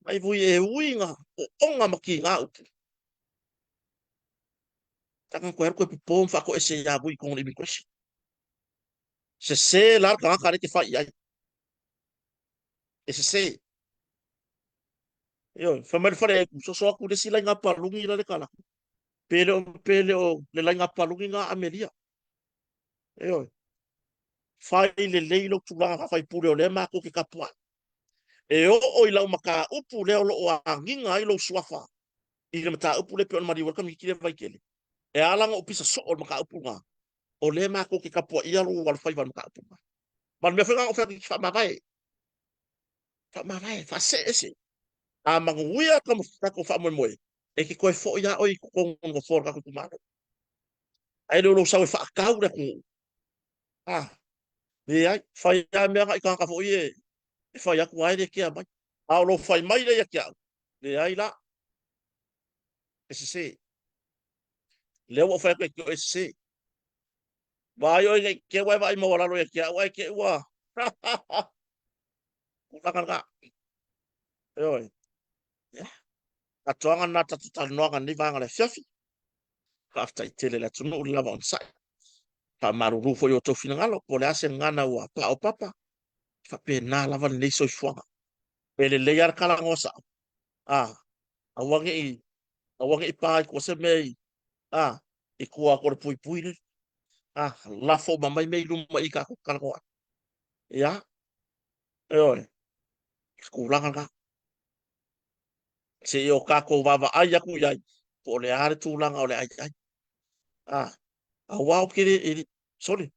Speaker 1: Mai vui e ui ina oona ma tiga upu. Taka koe alu koe popo ma faatoese ia Vui i totonu o le Immigration. Sese la le tagata lea e te fai i ai. E sese. Ioe, fai mai le faleaitu, soso atu le isi laiga paluni la le tala. Pe le o, pe le o le laiga paluni na Amelia. Ioe. Fai lelei lou tulaga faa-faipule o lea matou te tapuai. E oo i lau mataupu lea o lo o agiga ai lou suafa i le mataupu lea pei ona maliu ai le Kamiti lea Vaitele. E ala ona ou pisa soo i le mataupu lena, o lea matou te tapuaia lou alofaiva i le mataupu lena. Ma le mea foi lena na ou fai atu i te faamavae, faamavae, faasee ese. A manuia tatou faamoemoe, e te toe foi lava oe i totonu o le nofoa o le tatou itumalo. Ae le o lou sau e faatau le atunuu. A, leai, fai lava mea na i tagata foi e, e fai atu ai le kea mai. A o lou fai mai lea ia te au, leai la, e sese. Lea ua ou fai atu e te e sese. Vaai oe nei te ua e vaai maualalo ia te au ae te ua tulaga lena. Ioe. Ia. Atoaga lena tatou talanoaga i lenei vaega o le afiafi. Faafetai tele i le atunuu le lava onosai. Faamalulu foi i outou finagalo po o le a se gagana ua paopapa. E faapena lava lenei soifuaga. E lelei lava le talanoa sao. A, aua ne i, aua ne i pa i tua se mea i, a, i tua atu o le puipui lele. A, lafo uma mai mea i luma i tatou talanoa ai. Ia, ioe, le tulaga lena. Se i o tatou vaavaai atu i ai, po o le a le tulaga o le ai ai. A, aua ou te le, e, sole,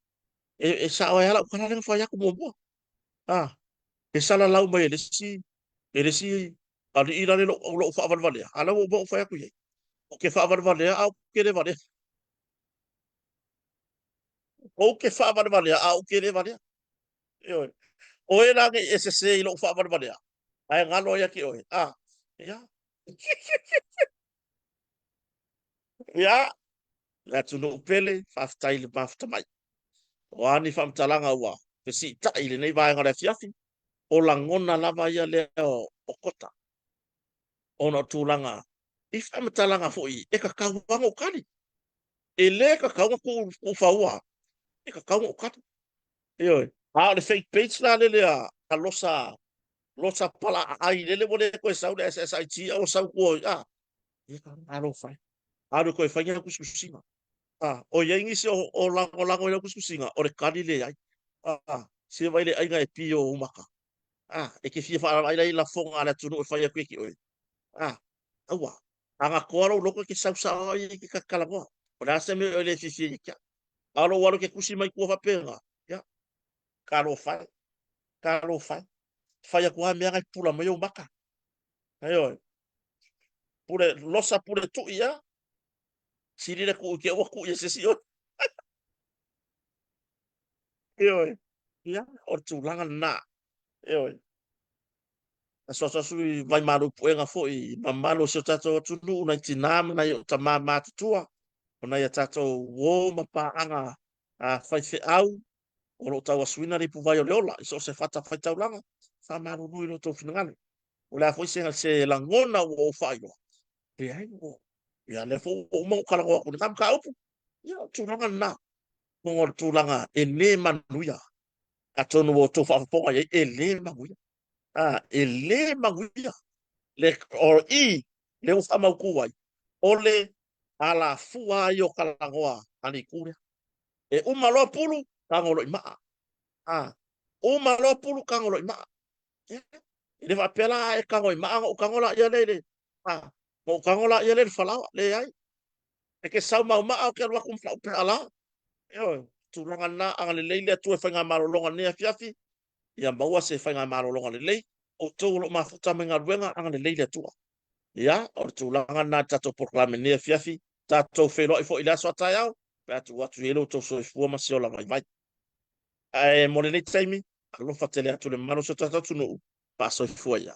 Speaker 1: e, e sao ai lava lau tala lea na fai atu muamua. A, e salalau mai e le isi, e le isi alii la le lou, lou faavalevalea, a la ua uma ou fai atu i ai. Ou te faavalevalea, a ou te le valea. Ou te faavalevalea, a ou te le valea. Ioe. Oe la nei e sese i lou faavalevalea, ae galo ai ia te oe. A, ia. Ia, le atunuu pele, faafetai i le mafuta mai. O a ni faamatalaga ua fesiitai i lenei vaega o le afiafi, o lagona lava ia lea o, o Kota, ona o tulaga i faamatalaga foi e tatau lava ona ou tali. E le tatau ona tuu, tuufaua, e tatau ona ou tali. Ioe. A o le fake page la lele a, a Losa, Losa Palaaai lele ua le toe sau le SSIG a ua sau tua i, a, ia ka talofa e. Alu e toe fai ni tusitusiga. A, o i ai nisi o, o lagolago i lau tusitusiga, o le tali leai. A, se vai le aiga e pio ou maka. A, e te fia faalaai lai lafoga a le atunuu e fai atu ia te oe. A, aua. A na toa lou loto e te sau sao ai e te talanoa. O le a se mea o le fiafia ia te au. A o lou alu e te tusi mai tua faapena, ia, talofa e, talofa e. Fai atu lava mea na e pupula mai ou maka. Ioe. Pule, losa pule tui a. Sili le tuu i te ua tuu i se isi oe. Ioe. Ia, o le tulaga lena. Ioe. Asuasu i vaimalu puega foi i mamalu o si o tatou atunuu, nai tinā ma nai o tamā matutua, o nai a tatou uō ma paaga a faifeau o lo o tauasuina le ipuvai o le ola i so o se fatafaitaulaga, faamalulu i lo outou finagalo. O le a foi se, se lagona ua ou faailoa, leai, ua, ia lea foi ua uma ou talanoa atu i lena mataupu. Ia, o le tulaga lena, ona o le tulaga e le manuia. Atonu ua outou faafofoga i ai, e le manuia. A, e le manuia. Le, o i, le ua faamautu ai, o le alafua ai o talanoa a le itu lea. E uma loa pulu, tago loa i maa. A, uma loa pulu, tago loa i maa. E le faapea la a e tago i maa ona ou tago laia lea i le, a, ona ou tago laia lea i le falaoa. Leai. E ke sau maumau ou te alu atu ma lau pe'a la. Ioe, tulaga lena, agalelei le Atua i faigamalologa i lenei afiafi, ia maua se faigamalologa lelei. Outou o lo o mafuta mai galuega, agalelei le Atua. Ia, o le tulaga lena i le tatou polokalame i lenei afiafi, tatou feiloai foi i le aso a taeao, pe a tuu atu i ai lo outou soifua ma se ola vaivai. Ae mo lenei taimi, alofa tele atu i le mamalu o si o tatou atunuu, faasoifua ia.